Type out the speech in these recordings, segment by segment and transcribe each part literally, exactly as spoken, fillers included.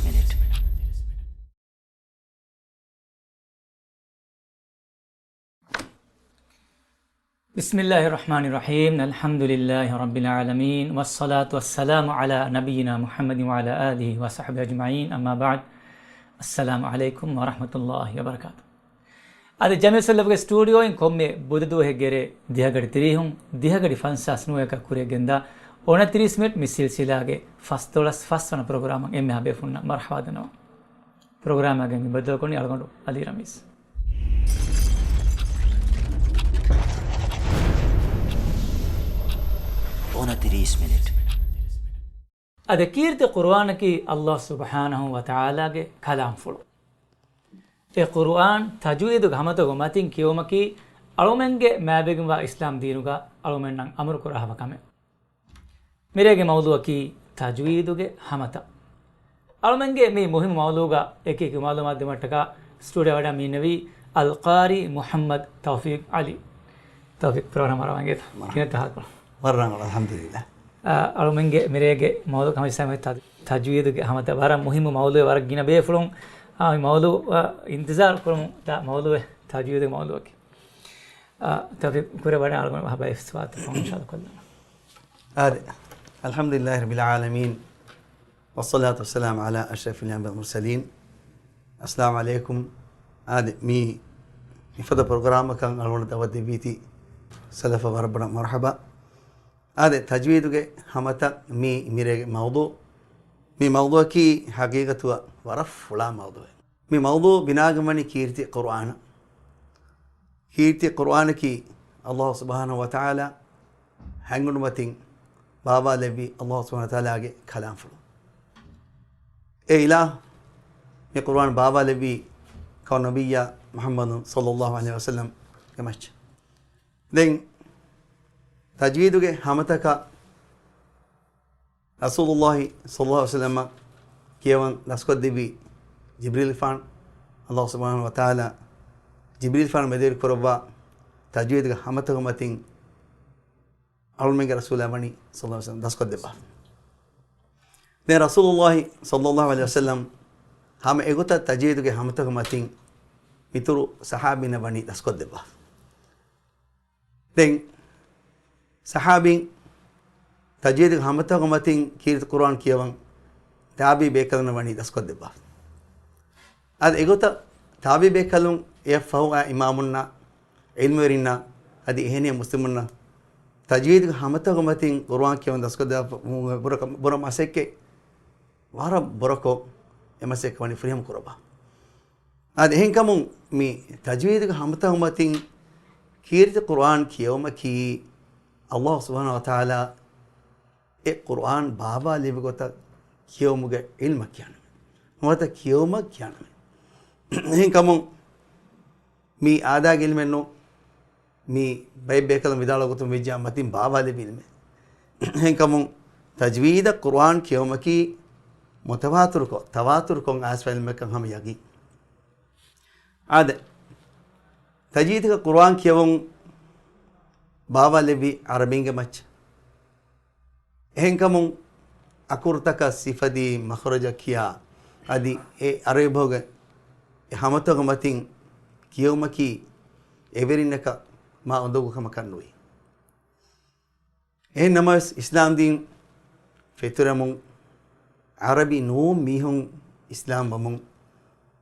މިނިޓް. بسم الله الرحمن الرحيم. الحمد لله رب العالمين، والصلاة والسلام على نبينا محمد وعلى آله وصحبه أجمعين، أما بعد. السلام عليكم ورحمة الله وبركاته. އަދި ޖަމީލް ސެލްފްގެ ސްޓޫޑިއޯއިން ކޮންމެ ބުދަ ދުވަހެއްގެ ރޭ ދިހަގަޑި ތިރީހުން، ދިހަގަޑި ފަންސާސް ނުވައަކަށް ކުރިއަށް ގެންދާ އޮނަތިރީސް މިނިޓް މި ސިލްސިލާގެ ފަސްދޮޅަސް ފަސްވަނަ ޕްރޮގްރާމަށް އެންމެހާ ބޭފުޅުންނަށް މަރްޙަބާ ދަންނަވަން. ޕްރޮގްރާމާގެ މި ބައްދަލުކޮށް އަޅުގަނޑު އަލީ ރަމީޒް. އޮނަތިރީސް މިނިޓް. އަދި ކީރިތި ޤުރުއާނަކީ ﷲ ސުބްޙާނަހޫ ވަތަޢާލާގެ ކަލާމްފުޅު. އެ ޤުރުއާން ތަޖްވީދުގެ ހަމަތަކުގެ މަތިން ކިޔެވުމަކީ އަޅުމެންގެ މާބެގިންވާ އިސްލާމް ދީނުގަ އަޅުމެންނަށް އަމުރުކުރާ ހަވަ ކަމެއް. މިރޭގެ މައުޟޫއަކީ ތަޖްވީދުގެ ހަމަތައް. އަޅުމެންގެ މި މުހިއްމު މައުޟޫގަ އެކި އެކި މައުލޫމާތު ދެމަށްޓަކާ ސްޓޫޑިއޯ ވަޑައި މި އިންނެވީ އަލްޤާރީ މުޙައްމަދު ތައުފީޤް ޢަލީ. ތައުފީޤް، ޕްރޮގްރާމަށް ވަރަށް ވަންގޭތަ؟ މަރުޙަބާ. ކިހިނެއްތަ ޙާލުކަން؟ ވަރަށް ރަނގަޅު، އަލްޙަމްދުލިއްލާހް. އަ، އަޅުމެންގެ މިރޭގެ މައުޟޫ ކަމަށް ސަމި ތަ-، ތަޖްވީދުގެ ހަމަތައް. ވަރަށް މުހިއްމު މައުޟޫއެއް، ވަރަށް ގިނަ ބޭފުޅުން އާ، މި މައުޟޫއަށް އިންތިޒާރު ކުރަމުން ދާ މައުޟޫއެއް ތަޖްވީދުގެ މައުޟޫއަކީ. އާ، ތައުފީޤް ކުރެ ވަޑައި އަޅުގަނޑު ހަބައި ސުވާލުތައް ކޮށް އިންޝާﷲ ކޮށްލަން. އާދެ. އަލްޙަމްދުލިއްލާހި ރައްބިލް ޢާލަމީން. ވައްޞަލާތު ވައްސަލާމު ޢަލާ އަޝްރަފިލް އަންބިޔާ ވަލް މުރްސަލީން. އައްސަލާމު ޢަލައިކުމް. އާދެ، މި މިފަދަ ޕްރޮގްރާމަކަށް އަޅުގަނޑު ދަޢުވަތު ދެއްވީތީ ސަލަފަށް ވަރަށް ބޮޑަށް މަރުޙަބާ. އާދެ، ތަޖްވީދުގެ ހަމަތައް މީ މިރޭގެ މައުޟޫ. މި މައުޟޫއަކީ ޙަޤީޤަތުގަ ވަރަށް ފުޅާ މައުޟޫއެއް. މި މައުޟޫ ބިނާގަން ވަނީ ކީރިތި ޤުރުއާނަށް. ކީރިތި ޤުރުއާނަކީ ﷲ ސުބްޙާނަހޫ ވަތަޢާލާ ހަތް އުޑުމަތިން ބާވާލެއްވި ﷲ ސުބްޙާނަހޫ ވަތަޢާލާގެ ކަލާމްފުޅު. އެ އިލާހު މި ޤުރުއާން ބާވާލެއްވީ ކައުމު ނަބިއްޔާ މުޙައްމަދު ޞައްލައްލާހު ޢަލައިހި ވަސައްލަމްގެ މައްޗަށް. ދެން ތަޖްވީދުގެ ހަމަތަކަށް ރަސޫލުﷲ ޞައްލައްލާހު ޢަލައިހި ވަސައްލަމަށް ކިޔަވަން ދަސްކޮށްދެއްވި ޖިބްރީލްފާން، ﷲ ސުބްޙާނަހޫ ވަތަޢާލާ ޖިބްރީލްފާން މެދުވެރިކުރައްވާ ތަޖްވީދުގެ ހަމަތަކުގެ މަތިން އަޅުމެންގެ ރަސޫލާ ވަނީ ޞައްލައްލާހު ޢަލައިހި ވަސައްލަމް ދަސްކޮށްދެއްވާ. ދެން ރަސޫލުﷲ ޞައްލައްލާހު ޢަލައިހި ވަސައްލަމް ހަމަ އެގޮތަށް ތަޖްވީދުގެ ހަމަތަކުގެ މަތިން މިތުރު ޞަޙާބީންނަށް ވަނީ ދަސްކޮށްދެއްވާ. ދެން ޞަޙާބީން ތަޖްވީދުގެ ހަމަތަކުގެ މަތިން ކީރިތި ޤުރުއާން ކިޔަވަން ތާބިޢީ ބޭކަލުންނަށް ވަނީ ދަސްކޮށްދެއްވާ. އަދި އެގޮތަށް ތާބިޢީ ބޭކަލުން އެއަށްފަހު އާ އިމާމުންނަށް، ޢިލްމުވެރިންނަށް، އަދި އެހެނިހެން މުސްލިމުންނަށް ތަޖްވީދުގެ ހަމަތަކުގެ މަތިން ޤުރުއާން ކިޔަވަން ދަސްކޮށްދެއްވާ ބުރަ، ބުރަ މަސައްކަތް ވަރަށް ބުރަކޮށް އެ މަސައްކަތް ވަނީ ފުރިހަމަ ކުރައްވާ. އަދި އެހެންކަމުން މި ތަޖްވީދުގެ ހަމަތަކުގެ މަތިން ކީރިތި ޤުރުއާން ކިޔެވުމަކީ ﷲ ސުބްޙާނަހޫ ވަތަޢާލާ އެ ޤުރުއާން ބާވާލެއްވި ގޮތަށް ކިޔެވުމުގެ ޢިލްމަށް ކިޔާނަމޭ. ނުވަތަ ކިޔެވުމަށް ކިޔާނަމޭ. އެހެންކަމުން މީ އާދައިގެ ޢިލްމެއް ނޫން. މީ ބައެއް ބޭކަލުން ވިދާޅުވި ގޮތުން ވެއްޖެއްޔާ މަތިން ބާވާލެއްވި ޢިލްމެއް. އެހެންކަމުން ތަޖްވީދަށް ޤުރުއާން ކިޔެވުމަކީ މުތަވާތުރުކޮށް، ތަވާތުރުކޮށް އައިސްފަ ޢިލްމެއްކަން ހަމަ ޔަގީން. އާދެ، ތަޖްވީދަކަށް ޤުރުއާން ކިޔެވުން ބާވާލެއްވީ ޢަރަބީންގެ މައްޗަށް. އެހެންކަމުން އަކުރުތަކަށް ސިފަދީ މަޚްރަޖަށް ކިޔާ، އަދި އެ ޢަރަބި ބަހުގެ އެ ހަމަތަކުގެ މަތިން ކިޔެވުމަކީ އެވެރިންނަކަށް މާ އުނދަގޫ ކަމަކަށް ނުވޭ. އެހެން ނަމަވެސް، އިސްލާމްދީން ފެތުރެމުން ޢަރަބި ނޫން މީހުން އިސްލާމް ވަމުން،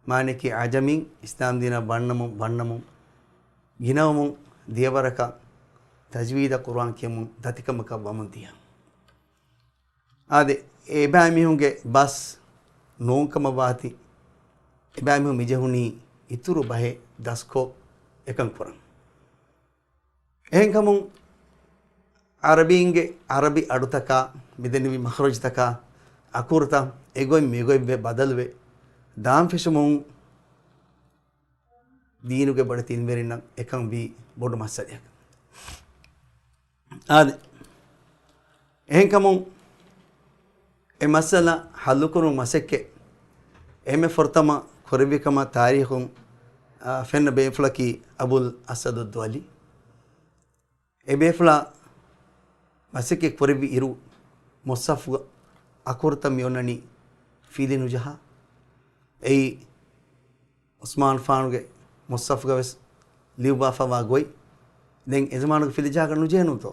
މާނައަކީ ޢަޖަމީން އިސްލާމްދީނަށް ވަންނަމުން، ވަންނަމުން ގިނަވަމުން ދިޔަވަރަކަށް ތަޖްވީދަށް ޤުރުއާން ކިޔެވުމުން ދަތިކަމަކަށް ވަމުން ދިޔަ. އާދެ، އެބައިމީހުންގެ ބަސް ނޫންކަމަށް ވާތީ، އެބައިމީހުން މިޖެހުނީ އިތުރު ބަހެއް ދަސްކޮށް އެކަން ކުރަން. އެހެންކަމުން ޢަރަބީންގެ ޢަރަބި އަޑުތަކާ، މިދެންނެވި މަޚްރަޖުތަކާ، އަކުރުތައް އެގޮތް މިގޮތްވެ ބަދަލުވެ ދާން ފެށުމުން، ދީނުގެ ބޮޑެތި ޢިލްމުވެރިންނަށް އެކަން ވީ ބޮޑު މައްސަލައެއް. އާދެ، އެހެންކަމުން އެ މައްސަލަ ޙައްލުކުރުން މަސައްކަތް އެންމެ ފުރަތަމަ ކުރެއްވި ކަމަށް ތާރީޚުން، އާ، ފެންނަ ބޭފުޅަކީ އަބުލް އަސަދު ދުވަލީ. އެ ބޭފުޅާ މަސައްކަތް ކުރެއްވި އިރު، މުޞްޙަފުގަ އަކުރުތައް މި އޮންނަނީ ފިލި ނުޖަހާ. އެއީ ޢުސްމާން ފާނުގެ މުޞްޙަފުގަ ވެސް ލިޔުއްވާފަވާ ގޮތް. ދެން އެޒަމާނުގެ ފިލިޖަހާކަށް ނުޖެހެނުންތޯ؟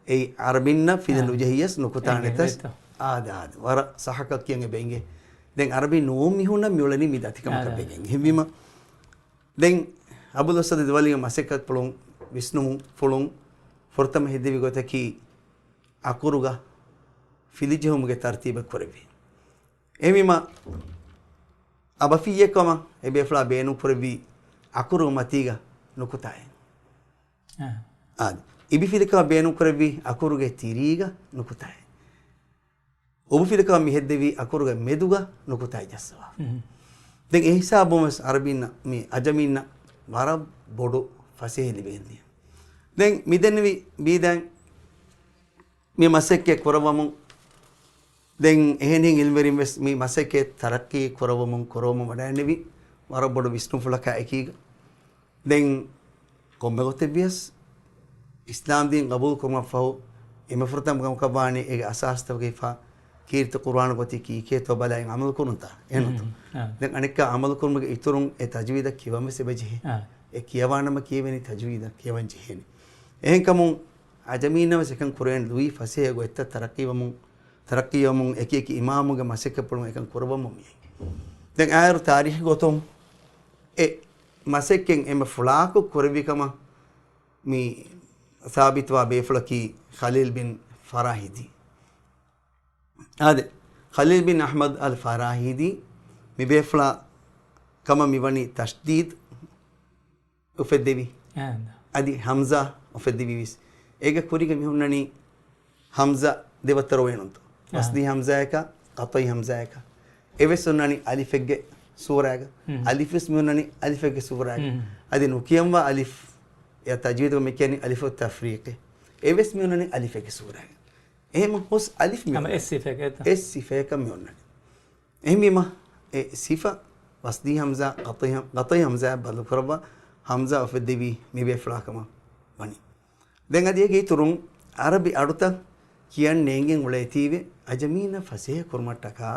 އެއީ ޢަރަބިންނަށް ފިލި އާ. ނުޖެހިޔަސް ނުކުތާނެތަސް. އެހެންވެތޯ. އާދެ، އާދެ. ވަރަށް ޞައްޙަކަށް ކިޔަން އެބަ އިނގޭ. ދެން ޢަރަބި ނޫން މީހުންނަށް މިއުޅެނީ މި ދަތިކަމަކަށް އާދެ. ވެގެން. އެހެންވީމަ، ދެން އަބުލް އަސްޢަދު ދުވަލީގެ މަސައްކަތްޕުޅުން، ވިސްނުމުން ފުޅުން ފުރަތަމަ ހެއްދެވި ގޮތަކީ އަކުރުގަ ފިލިޖެހުމުގެ ތަރުތީބެއް ކުރެއްވި. އެހެންވީމަ، އަބަފިއްޔެއްކަމަށް އެބޭފުޅާ ބޭނުން ކުރެއްވީ އަކުރު މަތީގަ ނުކުތާއެއް. އާ. އާދެ. އިބިފިލިކަމަށް ބޭނުން ކުރެއްވީ އަކުރުގެ ތިރީގަ ނުކުތާއެއް. އުބުފިލިކަމަށް މި ހެއްދެވީ އަކުރުގެ މެދުގަ ނުކުތާއެއް ޖައްސަވާ. މް. ދެން އެ ހިސާބުން ވެސް ޢަރަބީންނަށް، މި ޢަޖަމީންނަށް ވަރަށް ބޮޑު ފަސޭހަ ލިބެގެން ދިޔަ. ދެން މިދެންނެވި ބީދައިން މި މަސައްކަތް ކުރައްވަމުން، ދެން އެހެނިހެން ޢިލްމުވެރިން ވެސް މި މަސައްކަތް ތަރައްޤީ ކުރައްވަމުން، ކުރައްވަމުން ވަޑައިގެންނެވި ވަރަށް ބޮޑު ވިސްނުންފުޅަކާ އެކީގަ. ދެން ކޮންމެ ގޮތެއް ވިޔަސް، އިސްލާމް ދީން ޤަބޫލު ކުރުމަށް ފަހު، އެންމެ ފުރަތަމަ ކަމަކަށް ވާނީ އޭގެ އަސާސްތަކުގައިފާ ކީރިތި ޤުރުއާން ގޮތީ ކީކޭތޯ ބަލާ އިން ޢަމަލު ކުރުންތާ؟ އެހެންތޯ؟ މް. އާ. ދެން އަނެއްކާ ޢަމަލު ކުރުމުގެ އިތުރުން އެ ތަޖްވީދަށް ކިޔަވަން ވެސް އެބަ ޖެހޭ. އާ. އެ ކިޔަވާނަމަ ކިޔެވޭނީ ތަޖްވީދަށް ކިޔަވަން ޖެހޭނީ. އެހެންކަމުން ޢަޖަމީންނަށް ވެސް އެކަން ކުރެވޭނެ ލުއި ފަސޭހަ ގޮތްތައް ތަރައްޤީވަމުން، ތަރައްޤީވަމުން އެކި އެކި އިމާމުގެ މަސައްކަތްޕުޅުން އެކަން ކުރައްވަމުން މިއައީ. ދެން އާއިރު ތާރީޚީ ގޮތުން އެ މަސައްކަތް އެންމެ ފުޅާކޮށް ކުރެއްވި ކަމަށް މި ސާބިތުވާ ބޭފުޅަކީ ޚަލީލް ބިން ފަރާހިދީ. އާދެ، ޚަލީލް ބިން އަޙްމަދު އަލް ފަރާހިދީ މި ބޭފުޅާ ކަމަށް މިވަނީ ތަޝްދީދު އުފެއްދެވި. އާ. އަދި ހަމްޒާ އުފެއްދެވި ވިސް. އޭގެ ކުރީގަ މި ހުންނަނީ ހަމްޒާ ދެވައްތަރު ވޭނުންތޯ؟ އާ. ވަސްލީ ހަމްޒާއަކާ، ޤަޠްޢީ ހަމްޒާއަކާ. އެވެސް ހުންނަނީ އަލިފެއްގެ ސޫރާގަ. މް. އަލިފް ވެސް މި ހުންނަނީ އަލިފެއްގެ ސޫރާގަ. މް. އަދި ނުކިޔަންވާ އަލިފް، އެ ތަޖްވީދުގަ މި ކިޔަނީ އަލިފު ތަފްރީޤޭ. އެވެސް މި ހުންނަނީ އަލިފެއްގެ ސޫރާގަ. އެހެން ހުސް އަލިފް މި ހަމަ ހުންނަނީ. އެސް ސިފައެއް އެތަ؟ އެސް ސިފައަކަށް މި ހުންނަނީ. އެހެންވީމަ، އެ ސިފަ ވަސްލީ ހަމްޒާ، ޤަޠްޢީ ހަމް-، ޤަޠްޢީ ހަމްޒާއަށް ބަދަލު ކުރައްވާ، ހަމްޒާ އުފެއްދެވީ މި ބޭފުޅާ ކަމަށް ވަނީ. ދެން އަދި އޭގެ އިތުރުން ޢަރަބި އަޑުތައް ކިޔަން ނޭނގެން އުޅޭތީވެ، ޢަޖަމީންނަށް ފަސޭހަ ކުރުމަށްޓަކާ،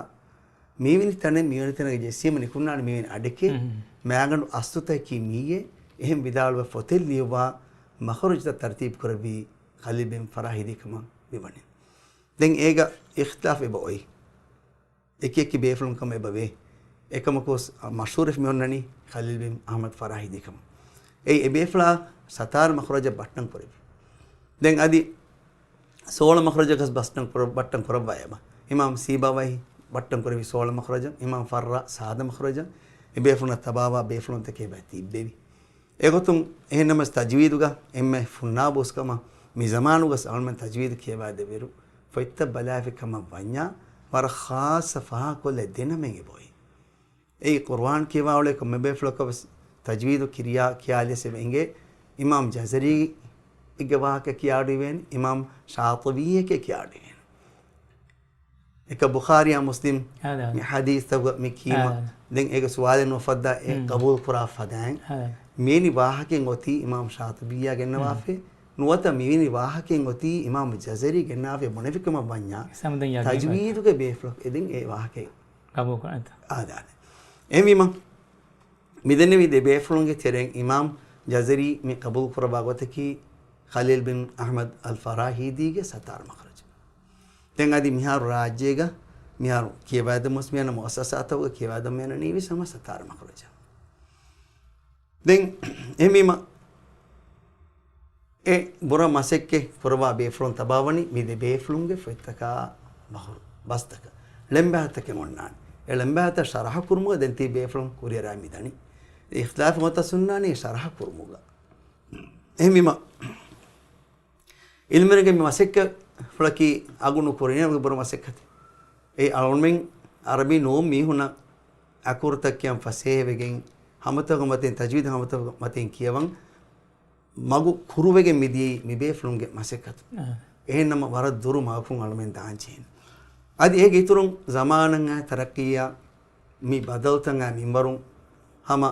މިވެނި ތަނެއް މިވެނި ތަނަކަށް ޖެއްސީމަ ނިކުންނާނެ މިވެނި އަޑެކޭ، މް. މާގަނޑު އަސްލުތަކަކީ މިއީ، އެހެން ވިދާޅުވެ ފޮތެއް ލިޔުއްވާ މަޚްރަޖުތައް ތަރުތީބު ކުރެއްވީ ޚަލީލް ބިން ފަރާހިދީ ކަމަށް މިވަނީ. ދެން އޭގަ އިޚްތިލާފް އެބަ އޮތް. އެކި އެކި ބޭފުޅުން ކަމަށް އެބަ ވޭ. އެކަމަކު ވެސް މަޝްހޫރެއް މި އޮންނަނީ ޚަލީލް ބިން އަޙްމަދު ފަރާހިދީ ކަމަށް. އެއީ އެ ބޭފުޅާ ސަތާރަ މަޚްރަޖަށް ބައްޓަން ކުރެއްވި. ދެން އަދި ސޯޅަ މަޚްރަޖަކަސް ބަސްޓަން ކުރަ-، ބައްޓަން ކުރައްވާ އެބަ. އިމާމް ސީބަވައިހި ބައްޓަން ކުރެއްވި ސޯޅަ މަޚްރަޖަށް، އިމާމް ފައްރާ ސާދަ މަޚްރަޖަށް. އެ ބޭފުޅުންނަށް ތަބާވާ ބޭފުޅުންތަކެއް އެބަ ތިއްބެވި. އެގޮތުން އެހެންނަމަވެސް ތަޖްވީދުގަ އެންމެ ފުންނާބު އުސްކަމަށް މި ޒަމާނުގަސް އަޅުމެން ތަޖްވީދު ކިޔަވާދޭ ވިއްރު ފޮތްތައް ބަލާފި ކަމަށް ވަންޏާ، ވަރަށް ޚާއްޞަ ފާހަގަކޮށްލައް ދެނަމެން އެބައޮތް. އެއީ ޤުރުއާން ކިޔަވާ އުޅޭ ކޮންމެ ބޭފުޅަކަށް ވެސް ތަޖްވީދު ކިރިޔާ ކިޔާލިޔަސް އެބަ އިނގޭ. އިމާމް ޖަޒަރީގެ ވާހަކަ ކިޔާ އަޑު އިވޭނެ، އިމާމް ޝާޠިބީއެކޭ ކިޔާ އަޑު އިވޭނެ. އެކަ ބުޚާރީއާ މުސްލިމް އާދެ، އާދެ. މި ޙަދީޘްތަކުގަ މި ކީމަ، އާދެ. ދެން އޭގެ ސުވާލެއް ނުއުފައްދާ އެ މް. ޤަބޫލު ކުރާ ފަދައިން، އާދެ. މިވެނި ވާހަކައެއް އޮތީ އިމާމް ޝާޠިބީއާ ގެންނަވާފައި، މް. ނުވަތަ މިވެނި ވާހަކައެއް އޮތީ އިމާމް ޖަޒަރީ ގެންނަވާފައި ބުނެފި ކަމަށް ވަންޏާ، ސަމްދަން ޔަގީން ތަޖްވީދުގެ ބޭފުޅަކު އެދެން އެ ވާހަކައެއް ޤަބޫލު ކުރާނެތަ؟ އާދެ، އާދެ. އެހެންވީމަ، މިދެންނެވި ދެ ބޭފުޅުންގެ ތެރެއިން އިމާމް ޖަޒަރީ މި ޤަބޫލު ކުރައްވާ ގޮތަކީ ޚަލީލް ބިން އަޙްމަދު އަލް ފަރާހީދީގެ ސަތާރަ މަޚްރަޖު. ދެން އަދި މިހާރު ރާއްޖޭގަ މިހާރު ކިޔަވާދެމު ވެސް މިއަންނަ މުއައްސަސާތަކުގަ ކިޔަވާދެމު މިއަންނަނީ ވެސް ހަމަ ސަތާރަ މަޚްރަޖަށް. ދެން އެހެންވީމަ، އެ ބުރަ މަސައްކަތް ކުރައްވާ ބޭފުޅުން ތަބާވަނީ މި ދެ ބޭފުޅުންގެ ފޮތްތަކާ ބަހުރު ބަސްތަކަށް ޅެންބަހަތަކެއް އޮންނާނެ. އެ ޅެންބަހަތަށް ޝަރަޙަ ކުރުމުގަ ދެން ތި ބޭފުޅުން ކުރިއަރާ މިދަނީ. އިޚްތިލާފު ގޮތަށް ހުންނާނީ ޝަރަޙަ ކުރުމުގަ. އެހެންވީމަ، އިލްމުވެރިންގެ މި މަސައްކަތްފުޅަކީ އަގު ނުކުރެވޭ ބުރަ މަސައްކަތެއް. އެ އަޅުމެން އަރަބި ނޫން މީހުންނަށް އަކުރުތައް ކިޔަން ފަސޭހަވެގެން، ހަމަތަކުގެ މަތިން، ތަޖްވީދު ހަމަތަކުގެ މަތިން ކިޔަވަން މަގު ކުރުވެގެން މިދިޔައީ މި ބޭފުޅުންގެ މަސައްކަތު. އާ. އެހެންނަމަ ވަރަށް ދުރު މަގަކުން އަޅުމެން ދާން ޖެހޭނެ. އަދި އޭގެ އިތުރުން ޒަމާނަށް އައި ތަރައްޤީއާ މި ބަދަލުތައް އައި މިންވަރު ހަމަ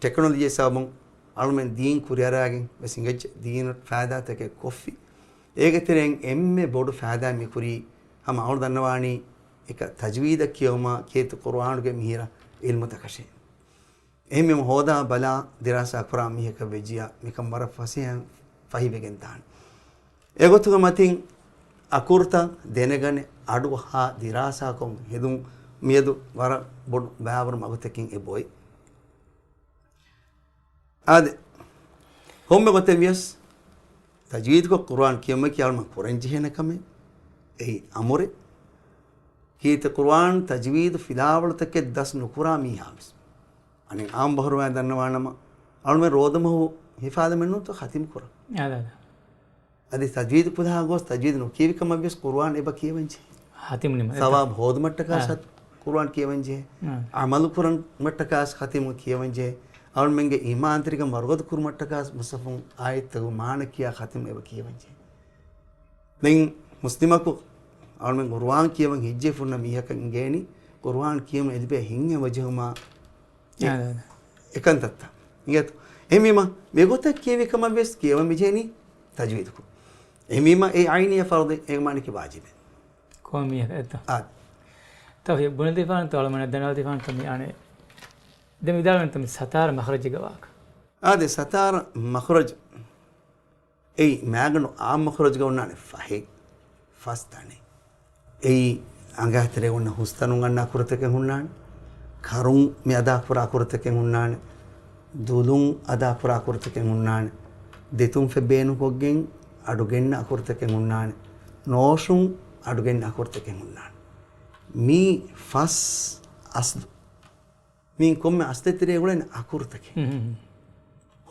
ޓެކްނޮލޮޖީ ސަބަބުން އަޅުމެން ދީން ކުރިއަރާގެން ވެސް އިނގެއްޖެ ދީނަށް ފައިދާތަކެއް ކޮށްފި. އޭގެ ތެރެއިން އެންމެ ބޮޑު ފައިދާ މި ކުރީ ހަމަ އަޅު ދަންނަވާނީ އެކަ ތަޖްވީދަށް ކިޔެވުމާ ކީރިތި ޤުރުއާނުގެ މިހިރަ ޢިލްމުތަކަށޭ. އެހެންވީމަ ހޯދާ ބަލާ ދިރާސާ ކުރާ މީހަކަށް ވެއްޖިޔާ މިކަން ވަރަށް ފަސޭހައިން ފަހިވެގެން ދާނެ. އެގޮތުގެ މަތިން އަކުރުތައް ދެނެގަނެ އަޑުއަހާ ދިރާސާކޮށް ހެދުން މިއަދު ވަރަށް ބޮޑު ބައިވަރު މަގުތަކެއް އެބައޮތް. އާދެ، ކޮންމެ ގޮތެއް ވިޔަސް، ތަޖްވީދުކޮށް ޤުރުއާން ކިޔުމަކީ އަޅުމަ ކުރަން ޖެހޭނެ ކަމެއް. އެއީ އަމުރެއް. ކީރިތި ޤުރުއާން ތަޖްވީދު ފިލާވަޅުތަކެއް ދަސް ނުކުރާ މީހާ ވެސް. އަނެއް އާން ބަހުރުވާ ދަންނަވާނަމަ، އަޅުމެން ރޯދަމަހު ހިފާލަމެއްނޫންތޯ ޚަތިމް ކުރަން. އާދެ، އާދެ. އަދި ތަޖްވީދު ކުލަހާ ގޮސް ތަޖްވީދު ނުކިޔެވި ކަމަށް ވިޔަސް ޤުރުއާން އެބަ ކިޔަވަން ޖެހޭ. ހަތިމް ނިމުން. ސަވާބު ހޯދުމަށްޓަކާ އާ. ސަތް ޤުރުއާން ކިޔަވަން ޖެހޭ. އާ. ޢަމަލު ކުރުމަށްޓަކާ ޚަތިމް ކިޔަވަން ޖެހޭ. އަޅުމެންގެ އީމާންތެރިކަން ވަރުގަދަ ކުރުމަށްޓަކާ މުޞްޙަފުން އާޔަތްތަކުގެ މާނަ ކިޔާ ޚަތިމް އެބަ ކިޔަވަން ޖެހޭ. ދެން މުސްލިމަކު އަޅުމެން ޤުރުއާން ކިޔަވަން ހިއްޖެ ފުންނަ މީހަކަށް އިނގޭނީ ޤުރުއާން ކިޔަމުން އެލިބޭ ހިތްހަމަޖެހުމާ އެ-، އާ، އާ، އާ. އެކަންތައްތައް. އިނގޭތޯ؟ އެހެންވީމަ، މިގޮތަށް ކިޔެވި ކަމަށް ވެސް ކިޔަވަން މިޖެހެނީ ތަޖްވީދުކޮށް. އެހެންވީމަ، އެ ޢައިނީ ފަރުޟެއް އެ މާނައަކީ ވާޖިބެއް. ކޮންމެ މީހަކަށް އެއްތޯ؟ އާ. ތައު ބުނެދީފާނެތޯ އަޅުމެންނަށް ދަންނަވަދީފާނެތޯ މި އަނެއް. ދެން ވިދާޅުވަންތޯ މި ސަތާރަ މަޚްރަޖުގެ ވާހަކަ. އާދެ، ސަތާރަ މަޚްރަޖު. އެއީ މާގަނޑު އާ މަޚްރަޖުގަ އޮންނާނެ ފަހެއް، ފަސް ތަނެއް. އެއީ އަނގައިތެރޭ އޮންނަ ހުސްތަނުން އަންނަ އަކުރުތަކެއް ހުންނާނެ، ކަރުން މި އަދާކުރާ އަކުރުތަކެއް ހުންނާނެ، ދުލުން އަދާކުރާ އަކުރުތަކެއް ހުންނާނެ، ދެތުންފަތް ބޭނުންކޮށްގެން އަޑުގެންނަ އަކުރުތަކެއް ހުންނާނެ، ނޯށުން އަޑުގެންނަ އަކުރުތަކެއް ހުންނާނެ. މީ ފަސް އަސްލު. މިއިން ކޮންމެ އަސްލެތެރޭ އުޅެން އަކުރުތަކެއް.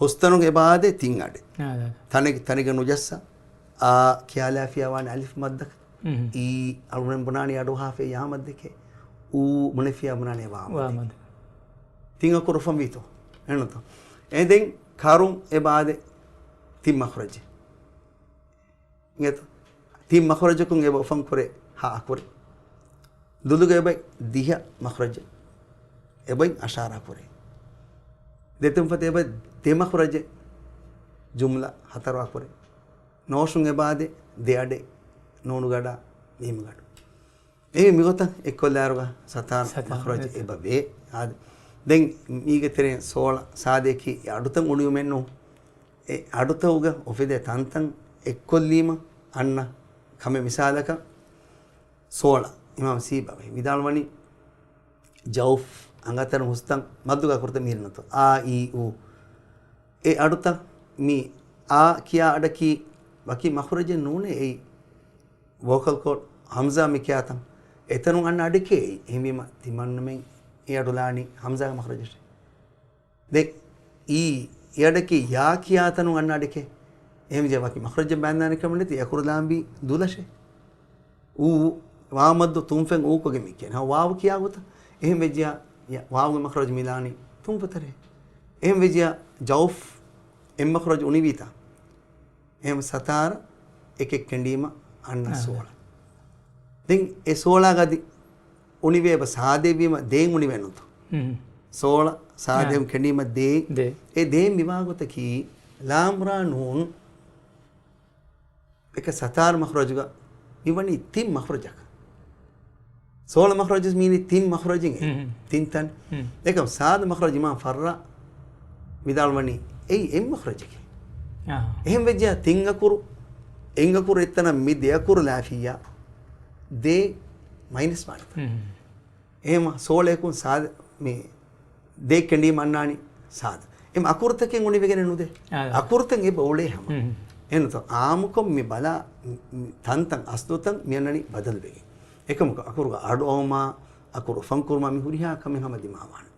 ހުސްތަނުގެ އެބަ އާދޭ ތިން އަޑެއް. ތަނެއް، ތަނެއްގަ ނުޖައްސާ. އާ ކިޔާލާފިޔާ ވާނެ އަލިފް މައްދަކަށް. އީ އަޅުގަނޑު ބުނާނީ އަޑު ހާފޭ ޔާ މައްދެކޭ. އޫ ބުނެފިޔާ ބުނާނީ ވާ ވާ މައްދެކޭ. މައްދެ. ތިން އަކުރު އުފަންވީތޯ؟ އެނުތޯ؟ އެ ދެން ކަރުން އެބަ އާދޭ ތިން މަޚްރަޖެއް. އިނގޭތޯ؟ ތިން މަޚްރަޖަކުން އެބަ އުފަންކުރޭ ހަ އަކުރެއް. ދުލުގަ އެބައި ދިހަ މަޚްރަޖެއް. އެބައި އަށާރަ އަކުރެއް. ދެތުންފަތަށް އެބައި ދެ މަޚްރަޖެއް. ޖުމްލަ ހަތަރު އަކުރެއް. ނޯށުން އެބަ އާދޭ ދެ އަޑެއް. ނޫނުގަޑާ މީމުގަޑު. އެހެން މިގޮތަށް އެއްކޮށްލާއިރުގަ ސަތާރަ ސަތާރަ މަޚްރަޖް އެ- އެބަ ވޭ. އާދެ. ދެން މީގެ ތެރެއިން ސޯޅަ ސާދަޔަކީ އެ އަޑުތައް އުނިވުމެއްނޫން. އެ އަޑުތައުގަ އުފެދޭ ތަންތަން އެއްކޮށްލީމަ އަންނަ ކަމެއް މިސާލަކަށް ސޯޅަ އިމާމް ސީބަވައި ވިދާޅުވަނީ ޖައުފް އަނގަތަރު ހުސްތަން މައްދުގަ އަކުރުތައް މިހިރަނަތޯ އާ އީ އޫ. އެ އަޑުތައް މި އާ ކިޔާ އަޑަކީ ވަކި މަޚްރަޖެއް ނޫނޭ އެއީ. ވޯކަލް ކޯޑް ހަމްޒާ މި ކިޔާތަން އެތަނުން އަންނަ އަޑެކޭ އެއީ. އެހެންވީމަ ތިމަންނަމެން އެ އަޑު ލާނީ ހަމްޒާގެ މަޚްރަޖަށޭ. ދެން އީ، އެ އަޑަކީ ޔާ ކިޔާ ތަނުން އަންނަ އަޑެކޭ. އެހެންވެއްޖެ ވަކި މަޚްރަޖެއް ބައިންދާނެ ކަމެއް ނެތި އަކުރު ލާންވީ ދުލަށޭ. އޫ، ވާ މައްދު ތުންފަތް އޫކޮށްގެން މި ކިޔަނީ. ހަ ވާވު ކިޔާ ގޮތަށް. އެހެން ވެއްޖިޔާ ޔަ-، ވާވުގެ މަޚްރަޖު މިލާނީ ތުންފަތަރޭ. އެހެން ވެއްޖިޔާ ޖައުފް އެއް މަޚްރަޖު އުނިވީތާ. އެހެން ސަތާރަ އެކެއް ކެނޑީމަ އަންނަ އާ. ސޯޅަ. ދެން އެ ސޯޅާގަ އަދި އުނިވޭ ބަ ސާދައެއްވީމަ ދޭން އުނިވޭނުތޯ. ހުން. ސޯޅަ ސާދައެއް އާ. ކެނޑީމަ ދޭ. ދޭ. އެ ދޭން މިވާގޮތަކީ ލާމްރާ ނޫން އެކަ ސަތާރަ މަޚްރަޖުގަ މިވަނީ ތިން މަޚްރަޖަކަށް. ސޯޅަ މަޚްރަޖު މީނީ ތިން މަޚްރަޖިން އެ ހުން. ތިން ތަން. ހުން. އެކަމް ސާދަ މަޚްރަޖު އިމާމް ފައްރާ ވިދާޅުވަނީ އެއީ އެއް މަޚްރަޖެކޭ. އާ. އެހެން ވެއްޖެ ތިން އަކުރު، އެއް އަކުރު އެއްތަނަށް މި ދެ އަކުރު ލާފިއްޔާ ދޭ މައިނަސް ވާނެތަ؟ ހުން. އެހެމަ ސޯޅައަކުން ސާދަ މި ދޭ ކެނޑީމަ އަންނާނީ ސާދަ. އެމަ އަކުރުތަކެއް އުނިވެގެނެއް ނުދޭ. އާ. އަކުރުތައް އެބަ އުޅޭ ހަމަ. ހުން. އެންނުތަ އާއްމުކޮށް މި ބަލާ މި، މި ތަންތަން އަސްލުތަން މި އަންނަނީ ބަދަލުވެގެން. އެކަމަކު އަކުރުގަ އަޑު އައުމާ، އަކުރު އުފަންކުރުމާ މި ހުރިހާ ކަމެއް ހަމަ ދިމާވާނެ.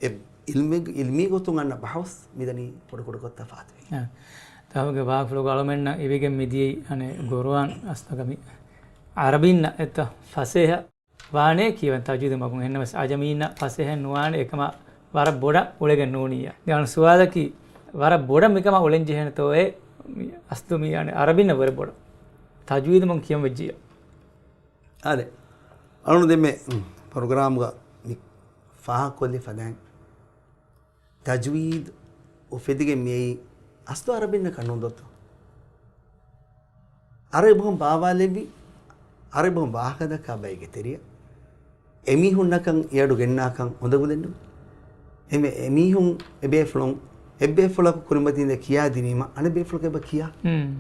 އެ އިލްމީ، އިލްމީ ގޮތުން އަންނަ ބަހުސް މިދަނީ ކުޑަކުޑަ ކޮށް ތަފާތުވެގެން. އާ. ތާވަގެ ވާހަކަފުޅުގަ އަޅުމެންނަށް އިވިގެން މިދިޔައީ އަނެއް ޤުރުއާން އަސްލުގަ މި ޢަރަބިންނަށް އެއްތަ ފަސޭހަ ވާނެ ކީވަން ތަޖްވީދު މަގުން. އެހެންނަމަވެސް އަޖަމީންނަށް ފަސޭހައެއް ނުވާނެ އެކަމާ ވަރަށް ބޮޑަށް އުޅެގެން ނޫނިއްޔާ. ދެން އަޅު ސުވާލަކީ ވަރަށް ބޮޑަށް މިކަމާ އުޅެން ޖެހޭނެތޯއޭ މި އަސްލު މި އަނެއް ޢަރަބިންނަށް ވަރަށް ބޮޑަށް ތަޖްވީދު މަގުން ކިޔަން ވެއްޖިއްޔާ. އާދެ. އަޅުން ދެންމެ، މް، ޕްރޮގްރާމްގަ މި ފާހަގަކޮށްލި ފަދައިން ތަޖްވީދު އުފެދިގެން މިއައީ އަސްލު ޢަރަބިންނަކަށް ނޫން ދޯތޯ؟ ޢަރަބި ބަހުން ބާވާލެއްވި، ޢަރަބި ބަހުން ވާހަކަ ދައްކާ ބައެއްގެ ތެރެއަށް އެމީހުންނަކަށް އެއަޑު ގެންނާކަން އުނދަގުލެއްނު. އެމެ-، އެމީހުން އެބޭފުޅުން، އެއްބޭފުޅަކު ކުރިމަތީން ދެ ކިޔާދިނީމަ، އަނެއްބޭފުޅަކަށް އެބަ ކިޔާ. ހުން.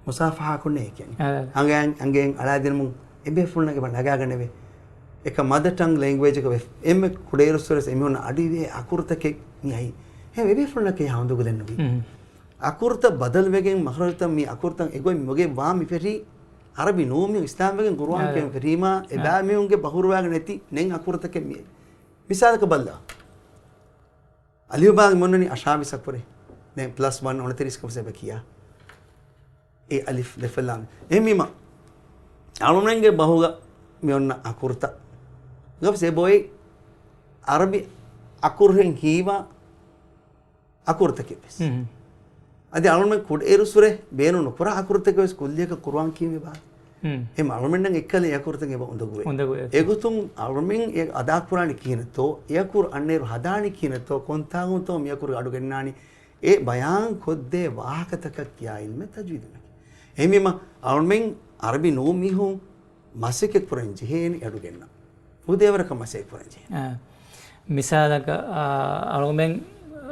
މުސާފަހާ ކޮށްނޭ ކިޔަނީ. އާ. އަނގައިން، އަނގައިން އަޅާދިނުމުން އެބޭފުޅުންނަށް އެބަ ނަގާގަނެވޭ. އެކަ މަދަ ޓަންގް ލެންގްވޭޖަކަށް ވެ، އެންމެ ކުޑައިރުއްސުރެސް އެމީހުންނަށް އަޑުއިވޭ އަކުރުތަކެއް މި އައީ. ހެ އެބޭފުޅުންނަކަށް އެހާ އުނދަގުލެއްނުވީ. ހުން. އަކުރުތައް ބަދަލުވެގެން މަޚްރަޖުތައް މި އަކުރުތައް އެގޮތް މޮގެ ވާ މި ފެށީ އަރަބި ނޫން މި އިސްލާމްވެގެން ގުރުއާން އާ. ކިޔަން ފެށީމާ އާ. އެބައިމީހުންގެ ބަހުރުވާގަ ނެތި ނެތް އަކުރުތަކެއް މި. މިސާލަކަށް ބައްލަ. އަލިފުބާގެ މި އޮންނަނީ އަށާވީސް އަކުރެއް. ދެން ޕްލަސް ވަން އުނަތިރީސް ކަމަށް އެބަ ކިޔާ. އެ އަލިފް ދެފައިލާން. އެހެންވީމަ، އަޅުމެންގެ ބަހުގަ މި އޮންނަ އަކުރުތައް. ގަފްސް އެބޮތް އަރަބި އަކުރުހެން ހީވާ އަކުރުތަކެއް ވެސް. ހުން. އަދި އަޅުމެން ކުޑައިރުއްސުރެ ބޭނުން ނުކުރާ އަކުރުތަކެއް ވެސް ކުއްލިއަކަށް ކުރުއާން ކިޔެވި ބާ. ހުން. އެމަ އަޅުމެންނަށް އެއްކަލަ އެ އަކުރުތައް އެބަ އުނދަގުވޭ. އުނދަގުވޭ. އެގޮތުން އަޅުމެން އެ އަދާކުރާނީ ކިހިނެއްތޯ، އެ އަކުރު އަންނައިރު ހަދާނީ ކިހިނެއްތޯ، ކޮންތާގުންތޯ މި އަކުރު އަޑު ގެންނާނީ، އެ ބަޔާން ކޮށްދޭ ވާހަކަތަކަށް ކިޔާ އިލްމެއް ތަޖްވީދު ނަކީ. އެހެންވީމަ، އަޅުމެން އަރަބި ނޫން މީހުން މަސައްކަތް ކުރަން ޖެހޭނެ އަޑު ގެންނަ. ހުދޭވަރަކަށް މަސައްކަތް ކުރަން ޖެހޭ. އާ. މިސާލަކަށް، އާ، އަޅުމެން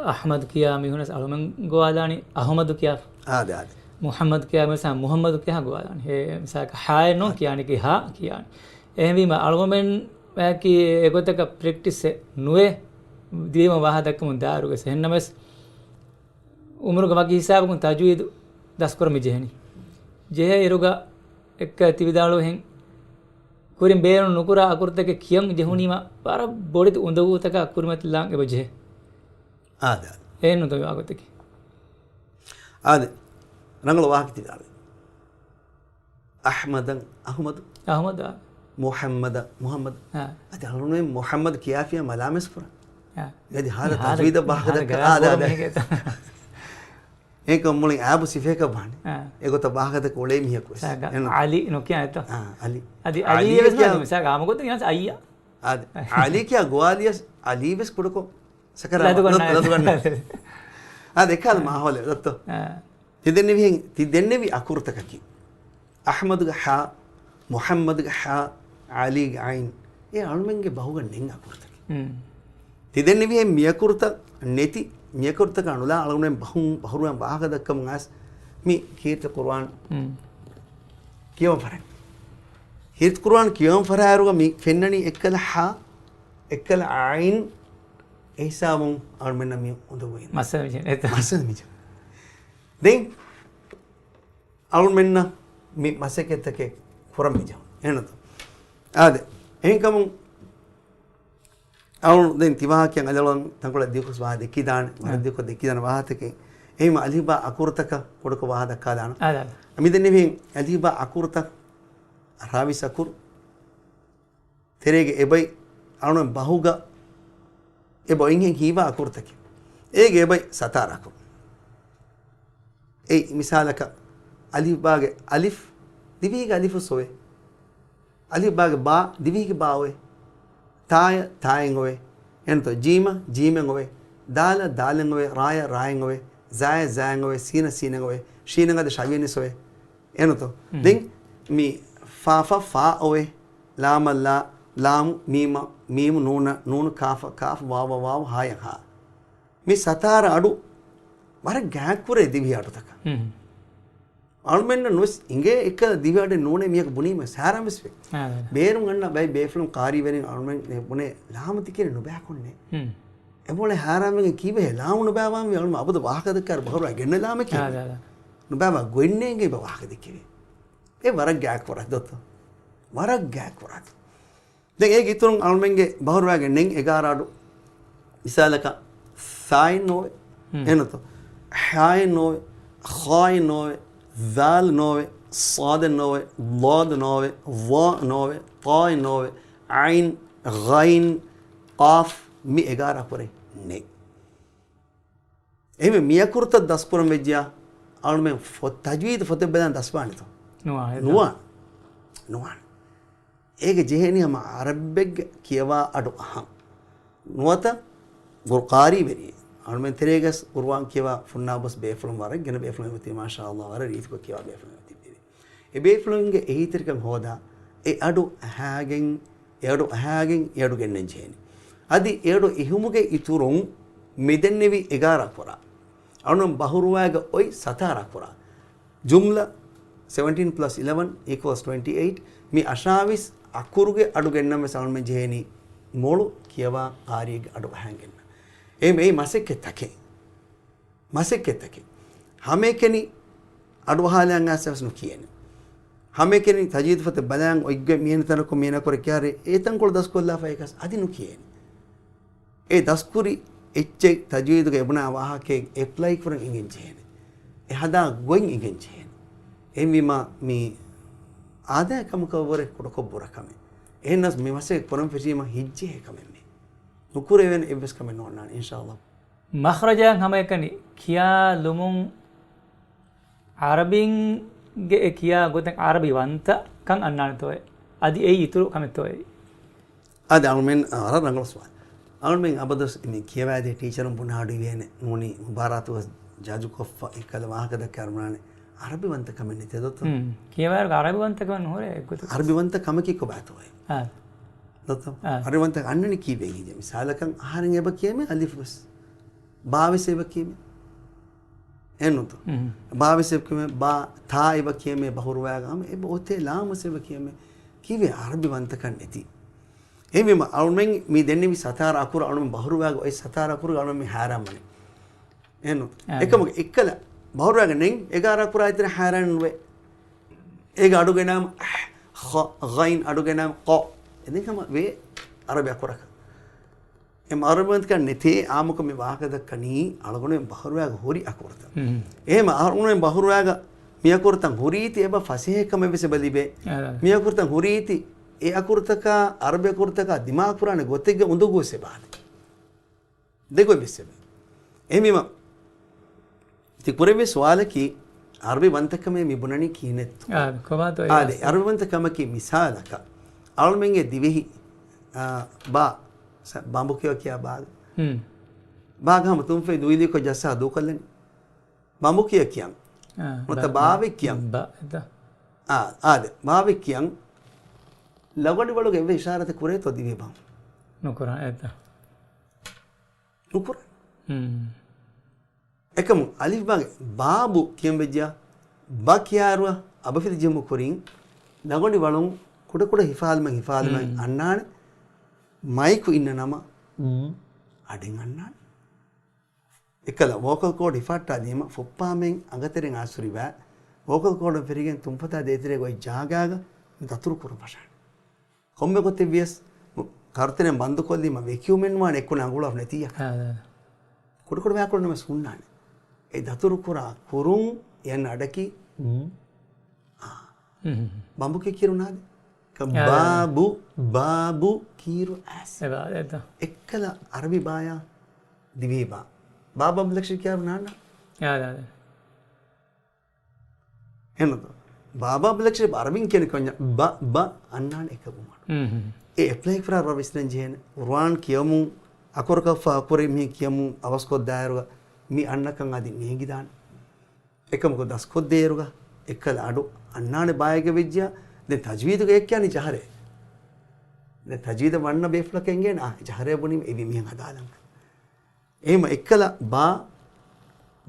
އަޙްމަދު ކިޔާ މީހުނަސް އަޅުމެން ގޮވާލާނީ އަޙުމަދު ކިޔާ. އާދެ، އާދެ. މުޙައްމަދު ކިޔާ މީހުނަސް މުޙައްމަދު ކިޔާ ގޮވާލާނީ. އެ މިސާލަކަށް ހާއެއް ނޫން ކިޔާނީ ކީ ހާ ކިޔާނީ. އެހެންވީމަ އަޅުމެން އެކީ އެގޮތަކަށް ޕްރެކްޓިސްއެއް ނުވޭ. ދިވެހި ވާހަކަ ދައްކަމުން ދާއިރުވެސް. އެހެންނަމަވެސް، އުމުރުގެ ވަކި ހިސާބަކުން ތަޖްވީދު ދަސްކުރަމި ޖެހެނީ. ޖެހޭ އިރުގަ އެއްކަ ތިވިދާޅުވިހެން ކުރިން ބޭނުން ނުކުރާ އަކުރުތަކެއް ކިޔަން ޖެހުނީމަ ވަރަށް ބޮޑެތި އުނދަގޫތަކާ ކުރިމަތިލާން އެބަ ޖެހޭ. އާދެ، އާދެ. އެހެން ނުތަ ވާގޮތަކީ. އާދެ. ރަނގަޅު ވާހަކަ ތިވިދާޅުވި. އަޙްމަދަށް އަޙުމަދު. އަޙުމަދު، އާ. މުޙައްމަދަށް މުޙައްމަދު. އާ. އަދި އަޅުން މުޙައްމަދު ކިޔާފިޔާ މަލާމެސް ކުރާ. އާ. އަދި ހާދަ ހާދަ ތަޖްވީދަށް ވާހަކަ ގާ ދައްކާ. ގާ އާދެ، ގޯ އާދެ. މީހެއް އެކަ މުޅި އާބު ސިފޭކަށް ވާނެ. އާ. އެގޮތަށް ވާހަކަދައްކަ އުޅޭ މީހަކު ވެސް. ސާގަ އެން އަލި ނުކިޔާ އެތަ؟ އާ، އަލި. އަދި އަލީ އަލީ ވެސް ކިޔާ ނާ މިސާގ އާމަގޮތަށް ކިޔާން އައްޔާ. އާދެ. އަލީ ކިޔާ ގޮވާލިޔަސް އަލީ ވެސް ކުޑަކޮށް ސަކަރާ ލަދުގަންނާ ލަދުގަންނާ. އާދެ، އެކާލަ އާ. މާހައުލެއް ދޮއްތޯ؟ އާ. ތި ދެންނެވިހެން، ތި ދެންނެވި އަކުރުތަކަކީ. އަޙްމަދުގެ ހާ، މުޙައްމަދުގެ ހާ، އަލީގެ އައިން. އެ އަޅުމެންގެ ބަހުގަ ނެތް އަކުރުތަކެއް. ހުން. ތި ދެންނެވިހެން މި އަކުރުތައް ނެތި، މި އަކުރުތަކާ ނުލާ އަޅުގަނޑުމެން ބަހުން، ބަހުރުވަން ވާހަކަ ދައްކަމުން އައިސް މި ކީރިތި ޤުރުއާން ހުން. ކިޔަވަން ފަރާ. ކީރިތި ޤުރުއާން ކިޔަވަން ފަރާއިރުގަ މި ފެންނަނީ އެއްކަލަ ހާ، އެއްކަލަ އައިން، އެ ހިސާބުން އަޅުމެންނަށް މި އުނދަގޫވި. މައްސަލަ މި ޖެހެނީ. މައްސަލަ މި ޖެހެނީ. ދެން އަޅުމެންނަށް މި މަސައްކަތްތަކެއް ކުރަން މި ޖެހުން. އެހެންނުތަ؟ އާދެ. އެހެންކަމުން އަޅު ދެން ތި ވާހަކައިން އަލިއަޅުވަން ތަންކޮޅެއް ދިގުކޮށް ވާހަ ދެއްކިދާނެ. ވަރަށް އާ. ދިގުކޮށް ދެއްކިދާނެ ވާހަކަތަކެއް. އެހެން އަލިފްބާ އަކުރުތަކަށް ކުޑަކޮށް ވާހަ ދައްކާލާނަ. އާ، އާ. މި ދެންނެވިހެން އަލިފްބާ އަކުރުތައް ރާވީސް އަކުރު. ތެރޭގެ އެބައި އަޅުން ބަހުގަ އެބައިންހެން ހީވާ އަކުރުތަކެއް. އޭގެ އެބައި ސަތާރަ އަކުރު. އެއީ މިސާލަކަށް، އަލިފްބާގެ އަލިފް، ދިވެހިގެ އަލިފުސް އޮވޭ. އަލިފްބާގެ ބާ، ދިވެހިގެ ބާ އޮވޭ. ތާޔަށް ތާއެއް އޮވޭ. އެންތޯ، ޖީމަށް ޖީމެއް އޮވޭ. ދާލަށް ދާލެއް އޮވޭ. ރާޔަށް ރާއެއް އޮވޭ. ޒާޔަށް ޒާއެއް އޮވޭ. ސީނަށް ސީނެއް އޮވޭ. ޝީނަށް އަދި ޝަވިޔަނިސް އޮވޭ. އެނުތޯ؟ މް. ދެން މި ފާފަށް ފާ އޮވޭ. ލާމަށް ލާ، ލާމު މީމަށް މީމު، ނޫނަށް ނޫނު، ކާފަށް ކާފު، ވާވަށް ވާވު، ހާޔަށް ހާ. މި ސަތާރަ އަޑު ވަރަށް ގާތްކުރޭ ދިވެހި އަޑުތަކަށް. މް. އަޅުމެންނަށް ނުވެސް އިނގޭ އެއްކަލަ ދިވެހި އަޑެއް ނޫނޭ މީހަކު ބުނީމަ ސާރަން ވެސް ވޭ. އާ، އާ. ބޭރުން އަންނަ ބައެއް ބޭފުޅުން ޤާރީވެރިން އަޅުމެން ބުނޭ ލާމު ތިކިރި ނުބައިކޮށްނޭ. މް. އެބައޮޅެ ހާރާންވެގެން ކީބެހޭ ލާމު ނުބައިވާންވީ އަޅުމެން އަބަދު ވާހަކަ ދައްކާއިރު ބަހުރުވާ ގެންނަ ލާމެކޭ. އާ، އާ، އާ. ނުބައިވާ ގޮތްނޭނގެ އެބަ ވާހަކަ ދެއްކެވޭ. އެ ވަރަށް ގާތްކުރާ ދޮތޯ. ވަރަށް ގާތްކުރާ. ދެން އޭގެ އިތުރުން އަޅުމެންގެ ބަހުރުވާގެން ނެތް އެގާރަ އަޑު. މިސާލަކަށް ސާއިން ނޯވެ، މް. އެނަތޯ. ހާއިން ނޯވެ، ޚާއިން ނޯވެ، ޒާލް ނޯވެ، ޞާދެއް ނޯވެ، ޟާދު ނޯވެ، ޟާ ނޯވެ، ޠާއިން ނޯވެ، ޢައިން، ޣައިން، ޤާފް، މި އެގާރަ އަކުރެއް ނެތް. އެހެންވެ، މި އަކުރުތައް ދަސްކުރަން ވެއްޖިޔާ، އަޅުމެން ފޮ-، ތަޖްވީދު ފޮތެއް ބަލާން ދަސްވާނެތޯ؟ ނުވާ، އެތާ. ނުވާނެ. ނުވާނެ. އޭގެ ޖެހޭނީ ހަމަ ޢަރަބިއެއްގެ ކިޔަވާ އަޑު އަހަން. ނުވަތަ ގުރު-، ޤާރީވެރިއެއް. އަޅުމެން ތެރޭގަސް ޤުރުއާން ކިޔަވާ ފުންނާބޮސް ބޭފުޅުން ވަރަށް ގިނަ ބޭފުޅުން އެބަތި، މާޝާﷲ، ވަރަށް ރީތިކޮށް ކިޔަވާ ބޭފުޅުން އެބަތި. އެ ބޭފުޅުންގެ އެހީތެރިކަން ހޯދާ، އެ އަޑު އަހާގެން އެއަޑު އަހާގެން އެއަޑު ގެންނަން ޖެހޭނެ. އަދި އެއަޑު އިހުމުގެ އިތުރުން މިދެންނެވި އެގާރަ އަކުރާ، އަޅުން ބަހުރުވާގަ އޮތް ސަތާރަ އަކުރާ، ޖުމްލަ seventeen plus eleven equals twenty eight، މި އަށާވީސް އަކުރުގެ އަޑު ގެންނަން ވެސް އަޅުމެން ޖެހޭނީ މޮޅު ކިޔަވާ ޤާރީގެ އަޑު އަހަން ގެންނަން. އެ މެއި މަސައްކަތް ތަކެއް. މަސައްކަތްތަކެއް. ހަމައެކަނި އަޑުއަހާލަން އައިސް ނުކިޔޭނެ. ހަމައެކަނި ތަޖްވީދު ފޮތެއް ބަލާން އޮތްގޮތް މިހެން ތަނަކު މިހެނަކުރެ ކިޔާރެ އެ ތަންކޮޅު ދަސްކޮށްލާފައިކަސް އަދި ނުކިޔޭނެ. އެ ދަސްކުރި އެއްޗެއް ތަޖްވީދުގަ އެބުނާ ވާހަކައެއް އެޕްލައި ކުރަން އެނގެން ޖެހޭނެ. އެ ހަދާ ގޮތް އެނގެން ޖެހޭނެ. އެހެންވީމާ މި އާދައިގެ ކަމަކަށް ވުރެ ކުޑަކޮށް ބުރަ ކަމެއް. އެހެންނަސް މި މަސައްކަތް ކުރަން ފެށީމަ ހިތްޖެހޭ ކަމެއް މީ. ނުކުރެވޭނެ އެއްވެސް ކަމެއް ނޯންނާނެ އިންޝާﷲ. މަޚްރަޖާ ހަމައެކަނި ކިޔާލުމުން ޢަރަބިންގެ އެ ކިޔާ ގޮތަށް ޢަރަބި ވަންތަ ކަން އަންނާނެތޯއޭ؟ އަދި އެއީ އިތުރު ކަމެއްތޯއޭ؟ އަދި އަޅުމެން، އަ، ރަނގަޅު ސުވާލު. އަޅުމެން އަބަދުވެސް މި ކިޔަވާދޭ ޓީޗަރުން ބުނާ އަޑު އިވޭނެ ނޫނީ މުބާރާތުގަ ޖަޖުކޮށްފަ އެއްކަލަ ވާހަކަ ދައްކާ އަރުމާނެ ޢަރަބި ވަންތަ ކަމެއް ނެތޭ ދޯ. ހުން. ކިޔަވާއިރު ޢަރަބި ވަންތަ ކަމެއް ނުހުރޭ އެއްގޮތަކަށް. ޢަރަބި ވަންތަ ކަމަކީ ކޮބާތޯއޭ؟ އާ. ދޯ. އާ. ޢަރަބި ވަންތަ އަންނަނީ ކީއްވެގެން ހިނގޭ؟ މިސާލަކަށް އަހަރެން އެބަ ކިޔަމޭ އަލިފުވެސް. ބާވެސް އެބަ ކިޔަމޭ. އެންނުތު. މް. ބާވެސް އެބަ ކިޔަމޭ، ބާ، ތާ އެބަ ކިޔަމޭ ބަހުރުވާގަ ހަމަ އެބަ އޮތޭ ލާމް ވެސް އެބަ ކިޔަމޭ. ކީއްވެ ޢަރަބި ވަންތަކަން ނެތި. އެހެންވީމަ އަޅުމެން މި ދެންނެވި ސަތާރަ އަކުރު އަޅުމެން ބަހުރުވާގަ އޮތް ސަތާރަ އަކުރުގަ އަޅުމެން މި ހައިރާން ވަނީ. އެންނު. އާ. އެކަމަކު އެއްކަލަ ބަހުރުވާގަ ނެތް އެގާރަ އަކުރާ އިތުރަށް ހައިރާން ނުވޭ. އޭގަ އަޑުގެނާމަ ޚަ، ޣައިން އަޑުގެނާމަ ޤަ. އެދެން ހަމަ ވޭ ޢަރަބި އަކުރަކަށް. އެ ޢަރަބި ވަންތަކަން ނެތޭ އާއްމުކޮށް މި ވާހަކަ ދައްކަނީ އަޅުގަނޑުމެން ބަހުރުވާގަ ހުރި އަކުރުތައް. މް. އެހެން އަޅުގަނޑުމެން ބަހުރުވާގަ މި އަކުރުތައް ހުރީތި އެބަ ފަސޭހަ ކަމެއް ވެސް އެބަ ލިބޭ. އާ. މި އަކުރުތައް ހުރީތި އެ އަކުރުތަކާ އަރަބި އަކުރުތަކާ ދިމާކުރާނެ ގޮތެއްގެ އުނދަގޫ ވެސް އެބަ އާދެ. ދެގޮތް ވެސް އެބަ. އެހެންވީމަ، ތި ކުރެއްވި ސުވާލަކީ، ޢަރަބި ވަންތަކަމޭ މި ބުނަނީ ކިހިނެއްތޯ؟ އާ، ކޮބާތޯ އެ އާދެ، އަސްލު؟ ޢަރަބި ވަންތަކަމަކީ މިސާލަކަށް، އަޅުމެންގެ ދިވެހި، އާ، ބާ، ސަ، ބަނބު ކިޔަ ކިޔާ ބާގަ. ހުން. ބާގަ ހަމަ ތުންފަތް ދުއިލީކޮށް ޖައްސާ ދޫކޮށްލަނީ. ބަނބު ކިޔަ ކިޔަން. އާ، ނުވަތަ ބާ، ބާވެ ކިޔަން. ބާ، އެތަ. އާ، އާދެ، ބާވެ ކިޔަން. ލަގޮނޑި ވަޅުގެ އެއްވެސް އިޝާރަތެއް ކުރޭތޯ ދިވެހި ބަނބު؟ ނުކުރާ، އެތަ. ނުކުރާ. ހުން. އެކަމު އަލިފް ބާގެ ބާބު ކިޔަން ވެއްޖިއްޔާ، ބަ ކިޔާއިރު އަބަފިލި ޖެހުމުގެ ކުރިން ލަގޮނޑި ވަޅުން ކުޑަކުޑަ ހިފާލުމެއް ހިފާލުމެއް ހުން. އަންނާނެ. މައިކު އިންނަ ނަމަ ހުން. އަޑެއް އަންނާނެ. އެއްކަލަ ވޯކަލް ކޯޑް ހިފަހައްޓާލީމަ ފުއްޕާމެން އަނގަތެރެއިން އައިސްހުރި ވާ ވޯކަލް ކޯޑުން ފެށިގެން ތުންފަތާ ދޭތެރޭގަ އޮތް ޖާގާގަ ދަތުރު ކުރުން ފަށާނެ. ކޮންމެ ގޮތެއް ވިޔަސް، ކަރުތެރެއިން ބަންދުކޮށްލީމަ ވެކިއުމެއް ނުވާނެ އެއްކޮށް އަނގުޅާފަ ނެތިއްޔާ. އާ، އާ. ކުޑަކުޑަ ވާކޮޅު ނަމަ ހުންނާނެ. އެ ދަތުރު ކުރާ ކުރުން އެ އަޑަކީ ހުން. އާ. ހުން، ހުން، ހުން. ބަނބު ކި ކީރު ނާދެ؟ އާ، އާ. ބާބު، ބާބު ކީރު އާސި. އެ ބާ، އެތަ. އެއްކަލަ އަރަބި ބާޔާ ދިވެހި ބާ. ބާބު އަބްދުލް ލަކްޝަރީފް ކިޔާރު ނާންނާ؟ އާ، އާ، އާ. އެހެންނުތޯ؟ ބާބު އަބްދުލް ލަކްޝަރީފް އަރަބިން ކިޔަނީ ކޮންޏާ؟ ބަ، ބަ އަންނާނެ އެކަކު މަޑު. ހުން، ހުން. އެ އެޕްލައި ކުރާ ރަށް ވިސްނަން ޖެހޭނެ. ޤުރުއާން ކިޔަމުން އަކުރަކަށްފަ އަކުރެއް މީ ކިޔަމުން އަވަސްކޮށްދާއިރުގަ މި އަންނަކަން އަދި ނޭނގިދާނެ. އެކަމަކު ދަސްކޮށްދޭއިރުގަ އެއްކަލަ އަޑު އަންނާނެ ބާއެއްގަ ވެއްޖިއްޔާ، ދެން ތަޖްވީދުގަ އެ ކިޔާނީ ޖަހަރޭ. ދެން ތަޖްވީދަށް ވަންނަ ބޭފުޅަކަށް އެނގޭނެ، އާ، ޖަހަރޭ ބުނީމަ އެވީ މިހެން ހަދާލަން. އެހެންމަ އެއްކަލަ ބާ،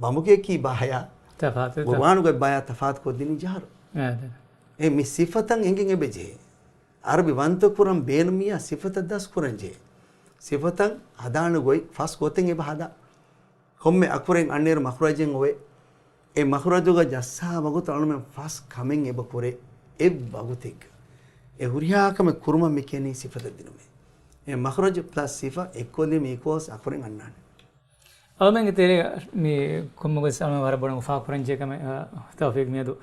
ބަނބުގެ ކީ ބާޔާ، ތަފާތު، ތަ- ޤުރުއާނުގެ ބާޔާ ތަފާތު ކޮށްދިނީ ޖަހަރު. އާ، ދެ. އެ މި ސިފަތައް އެނގެން އެބަޖެހޭ. އަރަބި ވަންތަ ކުރަން ބޭނުމިއްޔާ ސިފަތައް ދަސްކުރަން ޖެހޭ. ސިފަތައް ހަދާނެ ގޮތް ފަސް ގޮތެއް އެބަ ހަދާ. ކޮންމެ އަކުރެއް އަންނައިރު މަޚްރަޖެއް އޮވޭ. އެ މަޚްރަޖުގަ ޖައްސާ ވަގުތު އަޅުމެން ފަސް ކަމެއް އެބަ ކުރޭ އެއް ވަގުތެއްގަ. އެ ހުރިހާ ކަމެއް ކުރުމަށް މި ކިޔަނީ ސިފަތައް ދިނުމޭ. އެ މަޚްރަޖު ޕްލަސް ސިފަ އެއްކޮށްލީމަ އީކުވަލްސް އަކުރެއް އަންނާނެ. އަޅުމެންގެ ތެރޭގަ މި ކޮންމެ ގޮތް އަޅުމެން ވަރަށް ބޮޑަށް އުފާ ކުރަން ޖެހޭ ކަމެއް، އާ، ތައުފީޤް މިއަދު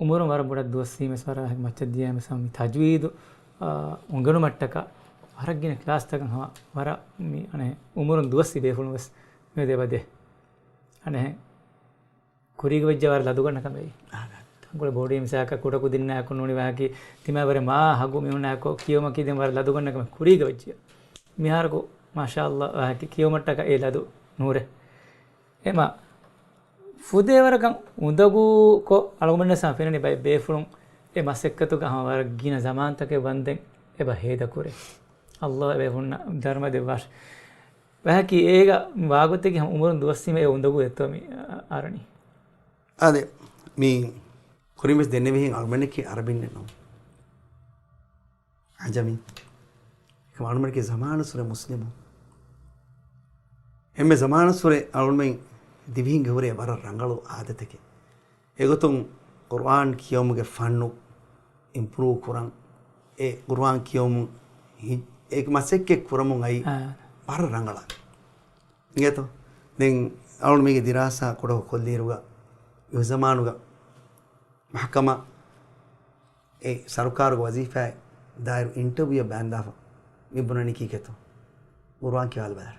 އުމުރުން ވަރަށް ބޮޑަށް ދުވަސްވީމަސް ވަރަށް މައްޗަށް ދިޔައިމަސް މި ތަޖްވީދު، އާ، އުނގެނުމަށްޓަކާ ވަރަށް ގިނަ ކްލާސްތަކަށް ހަމަ ވަރަށް މި އަނެއް އުމުރުން ދުވަސްވި ބޭފުޅުން ވެސް މިއަދު އެބަދޭ. އަނެއް ކުރީގަ ވެއްޖެ ވަރަށް ލަދުގަންނަ ކަމެއް. އާ، ތަންކޮޅެއް ބޮޑީ މިސާލަކަށް ކުޑަކުދިންނާއެކު ނޫނީ ވާހަކަ ތިމާވެރި މާ ހަގު މީހުންނާއެކު ކިޔުމަކީ ދެން ވަރަށް ލަދުގަންނަ ކަމެއް ކުރީގަ ވެއްޖެ. މިހާރަކު މާޝާﷲ ވާހަކަ ކިޔުމަށްޓަކާ އެ ލަދު ނުހުރޭ. އެމަ ފުދޭވަރަކަށް އުނދަގޫކޮށް އަޅުގަނޑުމެންނަށް ފެންނަނީ ބައެއް ބޭފުޅުން އެ މަސައްކަތުގަ ހަމަ ވަރަށް ގިނަ ޒަމާންތަކެއް ވަންދެން އެބަ ހޭދަކުރޭ. ﷲ އެބަ ހުންނަ ދަރުމަ ދެއްވާށި. ވަހަކީ އޭގަ ވާގޮތެއްގެ ހަމަ އުމުރުން ދުވަސްވީމަ އެ އުނދަގޫ އެއްތޯ މި އަ-، އަރަނީ. އާދެ، މި ކުރިން ވެސް ދެންނެވިހެން އަޅުމެންނަކީ އަރަބިންނެއް ނޫން. އަޖަމީ. އެކަމަ އަޅުމެންނަކީ ޒަމާނުއްސުރެ މުސްލިމު. އެންމެ ޒަމާނުއްސުރެ އަޅުމެން ދިވެހިންގެ ހުރޭ ވަރަށް ރަނގަޅު އާދަތެކެއް. އެގޮތުން ޤުރުއާން ކިޔަވުމުގެ ފަންނު އިމްޕްރޫވް ކުރަން، އެ ޤުރުއާން ކިޔަވުމުން ހި-، އެ މަސައްކަތް ކުރަމުން އައި އާ. ވަރަށް ރަނގަޅަށް. އިނގޭތޯ؟ ދެން އަޅުން މީގެ ދިރާސާ ކުޑަކޮށް ކޮށްލިއިރުގަ، އެ ޒަމާނުގަ މަޙްކަމާ އެ ސަރުކާރުގެ ވަޒީފާއެއް ދާއިރު އިންޓަވިއުއަށް ބާންދާފަ. މި ބުނަނީ ކީކޭތޯ؟ ޤުރުއާން ކިޔާލަބަލަ.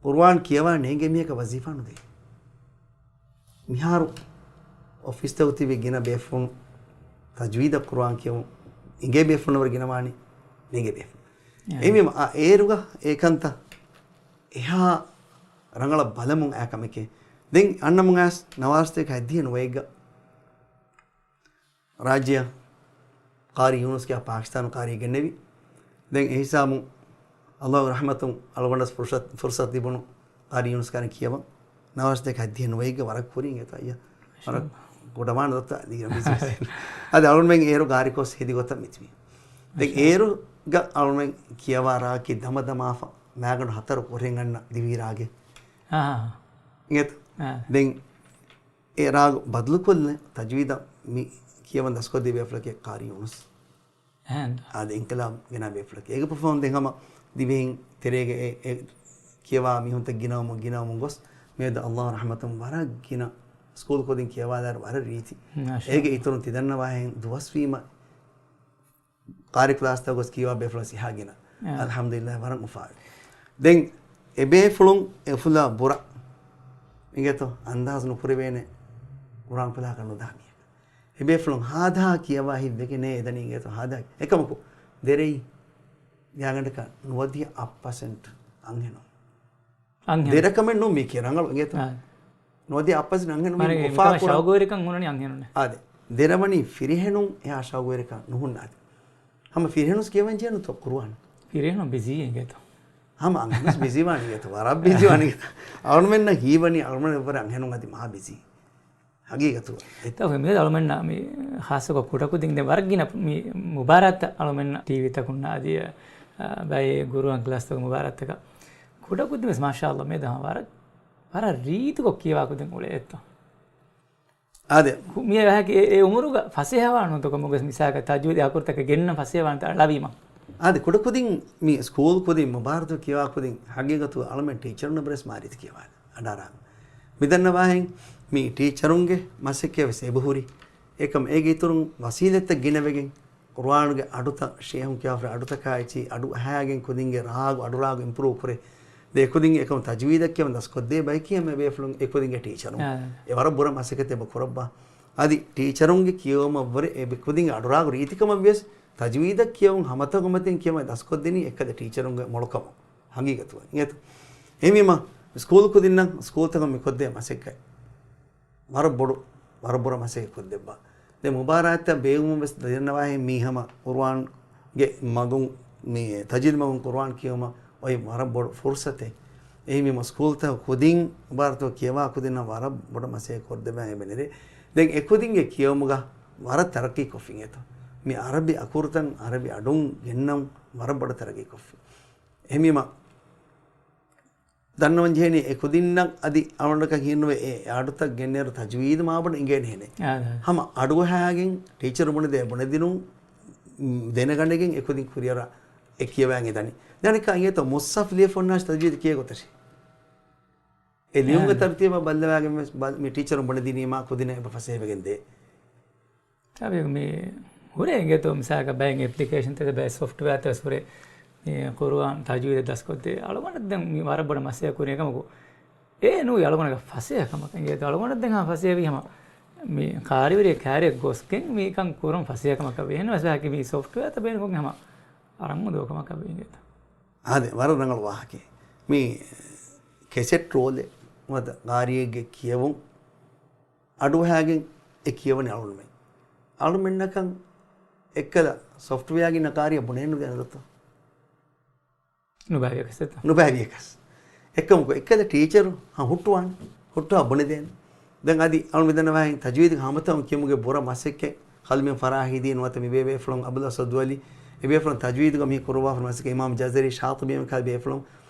ޤުރުއާން ކިޔަވާ ނޭނގޭ މީހަކަށް ވަޒީފާ ނުދޭ. މިހާރު އޮފީސްތަކު ތިބި ގިނަ ބޭފުޅުން ތަޖްވީދަށް ޤުރުއާން ކިޔަވުން އިނގޭ ބޭފުޅުން ވަރަށް ގިނަވާނީ ނޭނގޭ ބޭފުޅުން. އެހެންވީމަ އާ އޭރުގަ އެކަންތައް އެހާ ރަނގަޅަށް ބަލަމުން އާ ކަމެކޭ. ދެން އަންނަމުން އައިސް ނަވާރަސަތޭކަ ހަތްދިހަ ނުވައެއްގަ ރާއްޖެއަށް ޤާރީ ޔޫނުސް ކިޔާ ޕާކިސްތާނު ޤާރީ ގެންނެވި. ދެން އެހިސާބުން ﷲ ގެ ރަޙްމަތުން އަޅުގަނޑަސް ފުރުޞަތު، ފުރުޞަތު ލިބުނު ޤާރީ ޔޫނުސް ކާރިން ކިޔަވަން. ނަވާރަސަތޭކަ ހަތްދިހަ ނުވައެއްގަ ވަރަށް ކުރިން އެތާ އިޔަ. ވަރަށް ކުޑަވާން ދޮތަ ދީގަ ބިޒީ. އަދި އަޅުމެން އޭރު ގާރިކޮސް ހެދި ގޮތަށް މިތިބީ. ދެން އޭރުގަ އަޅުމެން ކިޔަވާ ރާކީ ދަމަ ދަމާފަ މާގަނޑު ހަތަރު ކުރިން އަންނަ ދިވީ ރާގެއް. އާ. އިނގޭތަ؟ އާ. ދެން އެ ރާގު ބަދަލުކޮށްލެ ތަޖްވީދަށް މި ކިޔަވަން ދަސްކޮށްދިޔަ ބޭފުޅަކީ ޤާރީ ޔޫނުސް. އެހެން. އާދެ، އިންޤިލާބް ގެނާ ބޭފުޅަކީ. އޭގެ ފަހުން ދެން ހަމަ ދިވެހިން ތެރޭގަ އެ، އެ ކިޔަވާ މީހުންތައް ގިނަވަމުން، ގިނަވަމުން ގޮސް، މިއަދު ﷲ ރަޙްމަތުން ވަރަށް ގިނަ ސްކޫލް ކުދިން ކިޔަވާލާއިރު ވަރަށް ރީތި. މާޝާ އޭގެ ﷲ. އިތުރުން ތި ދަންނަވާހެން ދުވަސްވީމަ ޤާރި ކްލާސްތައް ގޮސް ކިޔަވާ ބޭފުޅުން ސިހާ ގިނަ. އާ. އަލްޙަމްދުލިއްލާހް ވަރަށް އުފާވޭ. ދެން އެ ބޭފުޅުން އެފުލާ ބުރަ އިނގޭތޯ؟ އަންދާޒު ނުކުރެވޭނެ ޤުރުއާން ފުލާކަށް ނުދާ މީހަކަށް. އެބޭފުޅުން ހާދަހާ ކިޔަވާ ހިތްވެގެނޭ އެދަނީ އިނގޭތޯ ހާދަހާ. އެކަމަކު، ދެރައީ ގާގަނޑަކަށް ނުވަދިހަ އަށް ޕަސެންޓް އަންހެނުން. އަންހެނުން. ދެރަކަމެއް ނޫން މީކީ ރަނގަޅު އިނގޭތޯ؟ އާ. ނުވަދިހަ އަށް ޕަސެންޓް އަންހެނުން މީ މަރިގެ އުފާ މިކަމަށް ކުރަން. ޝައުގުވެރިކަން ހުންނަނީ އަންހެނުންނޭ. އާދެ. ދެރަވަނީ ފިރިހެނުން އެހާ ޝައުގުވެރިކަން ނުހުންނާތި. ހަމަ ފިރިހެނުން ކިޔަވަން ޖެހެނުތޯ ޤުރުއާން؟ ފިރިހެނުން ބިޒީ އިނގޭތޯ. ހަމަ އަންހެނުން ބިޒީ ވާނީ އިނގޭތޯ. ވަރަށް ބިޒީ ވާނީ އިނގޭތޯ. އަޅުމެންނަށް ހީވަނީ އަޅުމެން އެއްވަރަށް އަންހެނުން އަދި މާ ބިޒީ. ހަގީގަތުގަ. އެތައް މި އަޅުމެންނަށް މި ޚާއްޞަކޮށް ކުޑަކުދިން ދެން ވަރަށް ގިނަ މި މުބާރާތްތައް އަޅުމެންނަށް ޓީވީތަކުންނާ އަދި، އަ، ބައެއް ޤުރުއާން ކްލާސްތަކު މުބާރާތްތަކަށް ކުޑަކުދިން ވެސް މާޝާﷲ މިއަދު ހަމަ ވަރަށް، ވަރަށް ރީތިކޮށް ކިޔަވާ ކުދިން އުޅޭ އެއްތޯ. އާދެ. ކު-، މި ވަހަކި އެ، އެ އުމުރުގަ ފަސޭހަވާ ނުވަތަ ކޮމުގަސް މިސާލަކަށް ތަޖްވީދު އަކުރުތަކެއް ގެންނަން ފަސޭހަވާނެތާ ޅަވީމަ. އާދެ، ކުޑަކުދިން މި ސްކޫލް ކުދިން މުބާރާތު ކިޔަވާ ކުދިން ހަގީގަތު އަޅުމެން ޓީޗަރުންނަށް ވެސް މާ ރީތި ކިޔަވާލަ އަޑާރާ. މި ދަންނަވާހެން މި ޓީޗަރުންގެ މަސައްކަތް ވެސް އެބަހުރި. އެކަމް އޭގެ އިތުރުން ވަސީލަތްތައް ގިނަވެގެން ޤުރުއާނުގެ އަޑުތައް ޝޭހުން ކިޔާފަ އަޑުތަކާ އެއްޗި އަޑު އަހާގެން ކުދިންގެ ރާގު އަޑުރާގު އިމްޕްރޫވް ކުރޭ. ދެ އެކުދިން އެކަމު ތަޖްވީދަށް ކިޔަވަން ދަސްކޮށްދޭ ބަޔަކީ ހަމަ އެބޭފުޅުން އެކުދިންގެ ޓީޗަރުން. އާ. އެ ވަރަށް ބުރަ މަސައްކަތެއް އެބަ ކުރައްވާ. އަދި ޓީޗަރުންގެ ކިޔެވުމަށްވުރެ އެ އެކުދިންގެ އަޑުރާގު ރީތިކަމަށް ވިޔަސް ތަޖްވީދަށް ކިޔެވުން ހަމަތަކުގެ މަތިން ކިޔަވަން ދަސްކޮށްދިނީ އެއްކަލަ ޓީޗަރުންގެ މޮޅުކަމުން ހަގީގަތުގަ. އިނގޭތަ؟ އެހެންވީމަ ސްކޫލް ކުދިންނަށް ސްކޫލްތަކުން މި ކޮށްދޭ މަސައްކަތް ވަރަށް ބޮޑު، ވަރަށް ބުރަ މަސައްކަތް ކޮށްދެއްވާ. ދެން މުބާރާތްތައް ބޭއްވުމަށް ވެސް ދަންނަވާހެން މީ ހަމަ ޤުރުއާންގެ މަގުން، މި ތަޖްވީދު މަގުން ޤުރުއާން ކިޔުމަށް އޮތް ވަރަށް ބޮޑު ފުރުޞަތެއް. އެހެންވީމަ ސްކޫލްތައް ކުދިން މުބާރާތު ކިޔަވާ ކުދިންނަށް ވަރަށް ބޮޑަށް މަސައްކަތް ކޮށްދެއްވާ އެބަ ނެރޭ. ދެން އެކުދިންގެ ކިޔެވުމުގަ ވަރަށް ތަރައްޤީ ކޮށްފިން އެތޯ. މި އަރަބި އަކުރުތައް އަރަބި އަޑުން ގެންނަން ވަރަށް ބޮޑަށް ތަރައްޤީ ކޮށްފި. އެހެންވީމަ ދަންނަވަން ޖެހެނީ އެ ކުދިންނަށް އަދި އަޅުގަނޑަކަށް ހީނުވެ އެ އަޑުތައް ގެންނައިރު ތަޖްވީދު މާބޮޑަށް އިނގޭނެހެނެއް. އާ، އާ. ހަމަ އަޑުއަހާގެން ޓީޗަރު ބުނެދޭ ބުނެދިނުން، މް، ދެނެގަނެގެން އެ ކުދިން ކުރިއަރަށް އެ ކިޔަވަން އެދަނީ. ދެން އަނެއްކާ އިނގޭތޯ މުޞްޙަފް ލިޔެފަ އޮންނާށި ތަޖްވީދު ކިޔޭ ގޮތަށް. އެ ލިޔުމުގެ އާ. ތަރުތީބަށް ބައްލަވާގެން ވެސް ބަ-، މި ޓީޗަރުން ބުނެދިނީމާ ކުދިންނަށް އެބަ ފަސޭހަވެގެން ދޭ. ތާބީ މި ހުރޭ އިނގޭތޯ މިސާލަކަށް ބައެއް އެޕްލިކޭޝަންތައް ބައެއް ސޮފްޓްވެއާތައް ވެސް ހުރޭ މި ޤުރުއާން ތަޖްވީދަށް ދަސްކޮށްދޭ. އަޅުގަނޑަށް ދެން މި ވަރަށް ބޮޑަށް މަސައްކަތް ކުރި އެކަމަކު އެ ނޫނީ އަޅުގަނޑަކަށް ފަސޭހަ ކަމަކަށް އިނގޭތޯ. އަޅުގަނޑަށް ދެން ހަމަ ފަސޭހަވީ ހަމަ މި ކާރިވެރިއެއް ކާރިއަށް ގޮސްގެން މިކަން ކުރުން ފަސޭހަ ކަމަކަށް ވޭ. އެހެން ވެސް ވާހަކަ މި ސޮފްޓްވެއާތައް ބޭނުންކޮށްގެން ހަމަ އަރަން އުނދަގޫ ކަމަކަށް ވޭ އިނގޭތޯ. އާދެ، ވަރަށް ރަނގަޅު ވާހަކައެއް. މި ކެސެޓް ރޯލެއް ނުވަތަ ގާރިއެއްގެ ކިޔެވުން އަޑުއަހާގެން އެ ކިޔަވަނީ އަޅުގަނޑުމެން. އަޅުމެންނަކަށް އެއްކަލަ ސޮފްޓްވެއާގެ ނަގާރިއަށް ބުނެއެއްނު ގެނެދޮތޯ؟ ނުބައިވިޔަކަސް އެއްތަ؟ ނުބައިވިޔަކަސް. އެއްކަމަކު އެއްކަލަ ޓީޗަރު ހަ ހުއްޓުވާނެ. ހުއްޓުވާ ބުނެދޭނެ. ދެން އަދި އަޅު މިދަންނަވާހެން ތަޖްވީދުގެ ހަމަތައުން ކިޔުމުގެ ބުރަ މަސައްކަތް ކަލްމެން ފަރާހީދީން ނުވަތަ މި ބޭބޭފުޅުން އަބުލް އަސްވަދު އަލީ އެބޭފުޅުން ތަޖްވީދުގަ މި ކުރުވާފަ މަސައްކަތް އިމާމް ޖަޒަރީ ޝާޠިބީ އެމެ ކަލް ބޭފުޅުން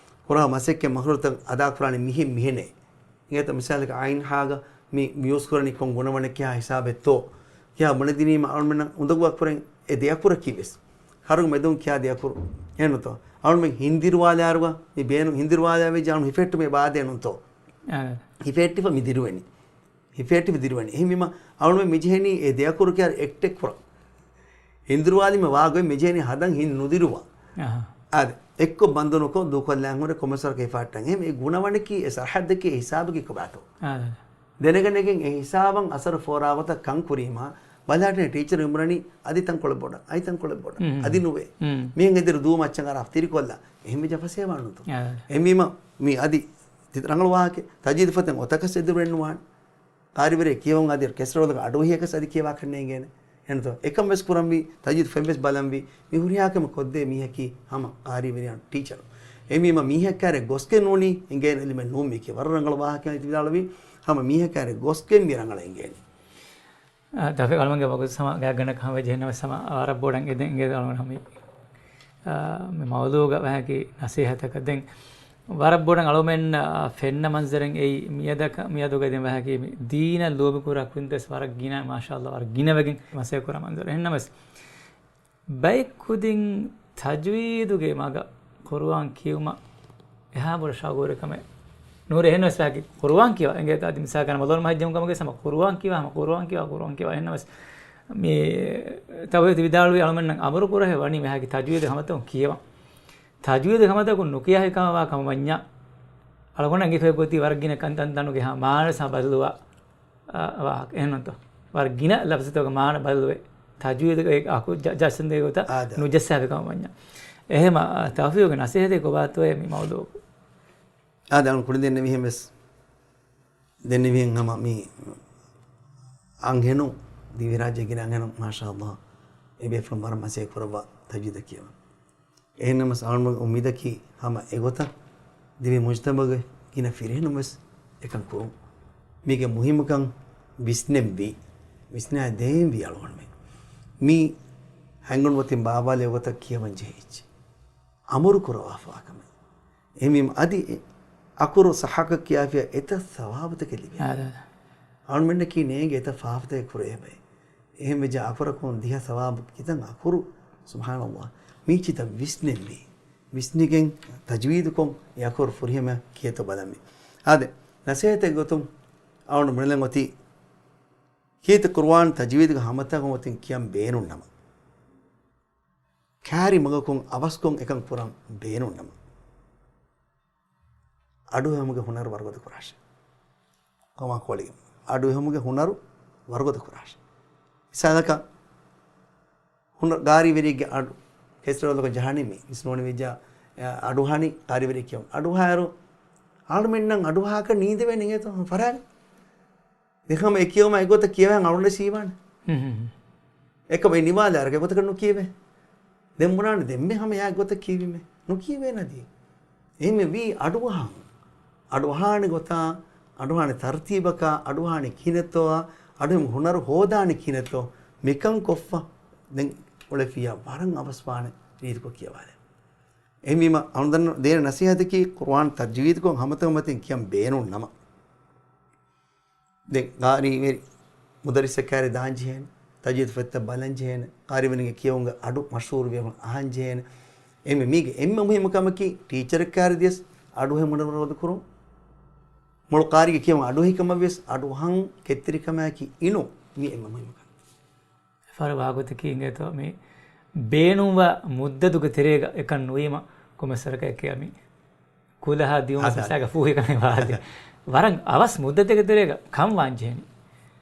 ކުރާ މަސައްކަތް މަހުރުތައް އަދާކުރާނެ މިހެން މިހެނޭ. އިނގޭތަ މިސާލަކަށް އައިން ހާގަ މި ޔޫސް ކުރަނީ ކޮން ގުނަވަނެއް ކިހާ ހިސާބެއްތޯ ކިޔާ ބުނެދިނީމަ އަޅުމެންނަށް އުނދަގޫއަކުރެން އެ ދެ އަކުރަށް ކީއްވެސް. ކަރުގެ މެދުން ކިޔާ ދެ އަކުރު. އެހެންނުތޯ؟ އަޅުމެން ހިންދިރުވާލާއިރުގަ މި ބޭނު ހިންދިރުވާލާ ވެއްޖެ އަޅު ހިފެއްޓުމޭ ބާދޭނުންތޯ؟ އާ. ހިފެއްޓިފަ މި ދިރުވެނީ. ހިފެއްޓިފަ ދިރުވެނީ. އެހެންވީމަ އަޅުމެން މިޖެހެނީ އެ ދެ އަކުރު ކިޔާ އެކްޓެކް ކުރަން. ހިންދިރުވާލީމަ ވާގޮތް މިޖެހެނީ ހަދަން ހިން ނުދިރުވާ. އަހަ. އާދެ، އެއްކޮށް ބަންދުނުކޮށް ދޫކޮށްލާން ހުރެ ކޮމެސް ވަރަކަށް ހިފާއްޓަން. އެހެން އެ ގުނަވަނަކީ އެ ސަރަހައްދަކީ އެ ހިސާބަކީ ކޮބާތޯ؟ އާދެ. ދެނެގަނެގެން އެ ހިސާބަށް އަސަރު ފޯރާ ގޮތަށް ކަން ކުރީމާ، ބަލާޓެނެ ޓީޗަރު އިމްރަނީ އަދި ތަންކޮޅެއް ބޮޑަށް، އަދި ތަންކޮޅެއް ބޮޑަށް، މް. އަދި ނުވޭ. މް. މިހެން އެދިރު ދޫ މައްޗަށް އަރާ ތިރިކޮށްލާ. އެހެން ވެއްޖެ ފަސޭހަވާނުތޯ؟ އާ. އެހެންވީމަ، މި އަދި ތި ރަނގަޅު ވާހަކަ، ތަޖްވީދު ފަތެއް އޮތަކަސް އެދިރުވެންނުވާނެ. ޤާރީވެރިޔާ ކިޔަވަން އަދި ކެސްރޯލަކަށް އަޑުއެހިޔަކަސް އަދި ކިޔަވާކަށް ނޭނގޭނެ. އެންތޯ؟ އެކަން ވެސް ކުރަންވީ، ތަޖްވީދު ފެން ވެސް ބަލަންވީ، މި ހުރިހާ ކަމެއް ކޮށްދޭ މީހަކީ ހަމަ ޤާރީވެރިޔާ ޓީޗަރު. އެހެންވީމަ މީހަކާރެ ގޮސްގެން ނޫނީ އިނގޭނެ އިލްމެއް ނޫން މީކީ. ވަރަށް ރަނގަޅު ވާހަކައެއް ތި ވިދާޅުވީ. ހަމަ މީހަކާރެ ގޮސްގެން މި ރަނގަޅަށް އިނގޭނެ. އާ، ތައުފީޤު އަޅުމެންގެ ވަގުތު ހަމަ ގާތްގަނޑަކަށް ހަމަވެއްޖެ. އެހެންނަމަވެސް ހަމަ ވަރަށް ބޮޑަށް އެދެން އިނގޭ އަޅުމެން ހަމަ، އާ، މި މައުޟޫގަ ވަހަކީ ނަސޭހަތަކަށް ދެން ވަރަށް ބޮޑަށް އަޅުމެން، އާ، ފެންނަ މަންޒަރެއް އެއީ މިއަދަކަ-، މިއަދުގަ ދެން ވަހަކީ މި ދީނަށް ލޯބިކުރާ ކުދިން ދެސް ވަރަށް ގިނަ، މާޝާﷲ، ވަރަށް ގިނަވެގެން މަސައްކަތް ކުރާ މަންޒަރު. އެހެންނަމަވެސް ބައެއް ކުދިން ތަޖްވީދުގެ މަގަށް ޤުރުއާން ކިޔުމަށް އެހާ ބޮޑަށް ޝައުގުވެރިކަމެއް ނޫރޭ. އެހެންނަމަވެސް ވަކި ޤުރުއާން ކިޔަވާ އިނގޭތަ އަދި މިސާލަކަށް ރަމަޟާން މަހެއް ޖެހުނު ކަމުގައި ހަމަ ޤުރުއާން ކިޔަވާ، ހަމަ ޤުރުއާން ކިޔަވާ، ޤުރުއާން ކިޔަވާ. އެހެންނަމަވެސް މި ތައުފީޤު ވިދާޅުވި އަޅުމެންނަށް އަމުރު ކުރަހެއް ވަނީ މިހާކި ތަޖްވީދު ހަމަތައް ކިޔަވަން. ތަޖްވީދު ހަމަތަކުން ނުކިޔާ ހިކަމަށް ވާ ކަމަށް ވަންޏާ، އަޅުގަނޑަށް އެނގިފައި ގޮތީ ވަރަށް ގިނަ ކަންތަންތަނުގެ ހަމަ މާނަ ސަމަ ބަދަލުވާ އާ، ވާހަކަ. އެހެންނުތޯ؟ ވަރަށް ގިނަ ލަފްޒުތަކުގެ މާނަ ބަދަލުވެ، ތަޖްވީދުގެ އެ އަކު ޖަ-، ޖައްސަންދޭ ގޮތަށް އާދެ. ނުޖައްސާފި ކަމަށް ވަންޏާ. އެހެމަ، އާ، ތައުފީޤުގެ ނަސޭހަތެއް ކޮބާތޯއޭ މި މައުޟޫޢަކު؟ އާދެ، އަޅުން ކުރިން ދެންނެވިހެން ވެސް، ދެންނެވިހެން ހަމަ މި އަންހެނުން، ދިވެހިރާއްޖޭގެ ގިނަ އަންހެނުން، މާޝާﷲ، އެބޭފުޅުން ވަރަށް މަސައްކަތް ކުރައްވާ ތަޖްވީދަށް ކިޔަވަން. އެހެންނަމަވެސް އަޅުގަނޑު އުއްމީދަކީ ހަމަ އެގޮތަށް ދިވެހި މުޖްތަމަޢުގެ ގިނަ ފިރިހެނުން ވެސް އެކަން ކުރުން. މީގެ މުހިއްމުކަން ވިސްނެންވީ، ވިސްނާ ދޭންވީ އަޅުގަނޑުމެން. މީ ހަނގުން ވަތިން ބާވާލެ ގޮތަށް ކިޔަވަން ޖެހިއްޖެ. އަމުރު ކުރަވާފަވާ ކަމެއް. އެހެންވީމަ އަދި އެ އަކުރު ސައްޙަކަށް ކިޔާފިޔާ އެތައް ސަވާބުތަކެއް ލިބޭ. އާދެ. އަޅުމެންނަކީ ނޭނގެ އެތައް ފާފަތަކެއް ކުރެވޭ ބައެއް. އެހެން ވެއްޖެ އަކުރަކުން ދިހަ ސަވާބު ކިތަން އަކުރު، ސުބްޙާނަﷲ. މީ ޗިތައް ވިސްނެންވީ. ވިސްނިގެން ތަޖްވީދުކޮށް އެ އަކުރު ފުރިހަމަ ކިޔޭތޯ ބަލަންވީ. އާދެ، ނަސޭހަތެއް ގޮތުން އަޅުގަނޑު ބުނެލަން އޮތީ، ކީރިތި ޤުރުއާން ތަޖްވީދުގެ ހަމަތަކުން އޮތީ ކިޔަން ބޭނުން ނަމަ، ކާރި މަގަކުން އަވަސްކޮށް އެކަން ކުރަން ބޭނުން ނަމަ، އަޑުއެހުމުގެ ހުނަރު ވަރުގަދަ ކުރާށެ. ކޮމާ ކޯޅިގެ އަޑުއެހުމުގެ ހުނަރު ވަރުގަދަ ކުރާށެ. މިސާލަކަށް، ހުނަރު ގާރީވެރިއެއްގެ އަޑު ކެސްރޯލަކަށް ޖަހާނީ މި ވިސްނުވަނި ވެއްޖާ، އަޑުއަހާނީ ގާރީވެރި ކިޔަވަން. އަޑުއަހާއިރު، އަޅުމެންނަށް އަޑުއަހާކަށް ނީނދެވޭނެ އިނގޭތޯ ފަރާގެ. ދެން ހަމަ އެ ކިޔަވުމާ އެގޮތަށް ކިޔަވަން އަޅުންނަށް ހީވާނެ. ހުން، ހުން، ހުން. އެކަމަ އެ ނިވާލާރަކަށް އެގޮތަކަށް ނުކިޔެވޭ. ދެން ބުނާނެ ދެންމެ ހަމަ އެ ގޮތަށް ކީވީމޭ. ނުކިޔެވޭނަދީ. އެހެންމެ ވީ އަޑުއަހަން. އަޑުއަހާނެ ގޮތާ، އަޑުއަހާނެ ތަރުތީބަކާ، އަޑުއަހާނެ ކިހިނެއްތޯއާ، އަޑުއެހުމުގެ ހުނަރު ހޯދާނެ ކިހިނެއްތޯ، މިކަން ކޮށްފަ ދެން އުޅެފިއްޔާ ވަރަށް އަވަސްވާނެ ރީތިކޮށް ކިޔަވާލެ. އެހެންވީމަ އަޅުން ދޭން ނަސީހަތަކީ ޤުރުއާން ތަޖްވީދުކޮށް ހަމަތަކުން މަތިން ކިޔަން ބޭނުން ނަމަ. ދެން ގާރީވެރި މުދައްރިސަކާރި ދާން ޖެހޭނެ، ތަޖްވީދު ފޮތްތައް ބަލަން ޖެހޭނެ، ގާރީވެރިންގެ ކިޔެވުމުގެ އަޑު މަޝްހޫރު ވިޔަފަ އަހަން ޖެހޭނެ. އެހެންވެ މީގެ އެންމެ މުހިއްމު ކަމަކީ ޓީޗަރެއް ކާރި ދިޔަސް އަޑު އެހުމުގެ ހުނަރު ވަރުގަދަ ކުރުން. މޮޅު ގާރީގެ ކިޔެވުމުގެ އަޑު އެހި ކަމަށް ވިޔަސް އަޑު އަހަން ކެތްތެރިކަމާއެކީ އިނު މީ އެންމެ މުހިއްމު ކަން. ފަހަރު ވާގޮތަކީ އިނގޭތޯ މި ބޭނުންވާ މުއްދަތުގެ ތެރޭގަ އެކަން ނުވީމަ ކޮމެސް ވަރަކަށް އެކިޔަމި ކުލަހާ ދިޔުމަށް އަދަ، އަދަ. މިސާލަކަށް ފޫހިކަމެއް ވާދި. ވަރަށް އަވަސް މުއްދަތެއްގެ ތެރޭގަ ކަން ވާން ޖެހެނީ.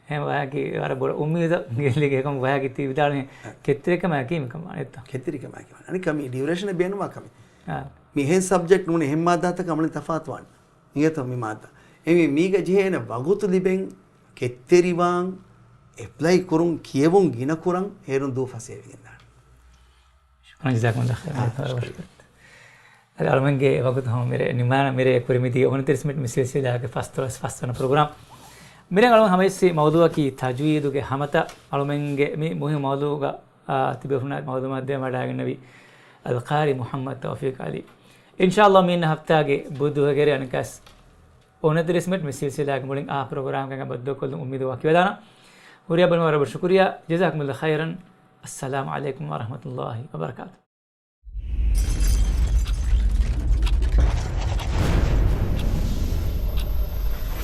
އެހެން ވަޔަކީ ވަރަށް ބޮޑަށް އުއްމީދަށް ގެއްލިގެން އެކަމަ ވަޔަކީ ތި ވިދާޅުވި އަ. ކެތްތެރިކަމާއެކީ މިކަން ވާނެތަ؟ ކެތްތެރިކަމާއެކީ ވާނެ. އަނެއްކާ މި ޑިއުރޭޝަނެއް ބޭނުންވާ ކަމެއް. އާ. މި އެހެން ސަބްޖެކްޓް ނޫނީ އެހެން މާއްދާތަކަށް އަމަލެއް ތަފާތުވާނެ. އިނގޭތޯ މި މާއްދާ. އެމީ މީގަ ޖެހޭނެ ވަގުތު ލިބެން ކެތްތެރިވާން އެޕްލައި ކުރުން ކިޔެވުން ގިނަ ކުރަން އޭރުން ދޫ ފަސޭހަވިގެންދާނެ. ޝުކުރާން، ޖަޒާކުމުﷲ ޚައިރަން. އާ، ޝުކުރާން. އަޅުމެންގެ ވަގުތު ހަމަ މިރޭ ނިމާނަ، މިރޭ ކުރިމިދީ އުނަތިރީސް މިނިޓް މި ސިލްސިލާގެ ފަސްދޮޅަސް ފަސްވަނަ ޕްރޮގްރާމް. މިރޭ އަޅުމެން ހަމައެއްސި މައުޟޫއަކީ ތަޖްވީދުގެ ހަމަތައް. އަޅުމެންގެ މި މުހިންމު މައުޟޫގަ، އާ، ތިބޭފުޅުންނަށް މައުލޫމާތު ދޭން ވަޑައިގެންނެވި އަލްޤާރީ މުޙައްމަދު ތައުފީޤު ޢަލީ. އިންޝާﷲ މިއަންނަ ހަފްތާގެ ބުދުވަހުގެ ރޭ އަނެއްކާސް އުނަތިރީސް މިނިޓް މި ސިލްސިލާގެ މުޅިން އާ ޕްރޮގްރާމްގައި ބައްދަލުކޮށްލުމުގެ އުއްމީދު ވަކިވެދާނަން. ހުރިހާ ބައްލަވަން ވަރަށް ބޮޑަށް ޝުކުރިއްޔާ. ޖަޒާކުމުﷲ ޚައިރަން. އައްސަލާމު ޢަލައިކުމް ވަރަޙްމަތުﷲ ވަބަރަކާތުހު.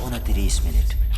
އުނަތިރީސް މިނިޓް.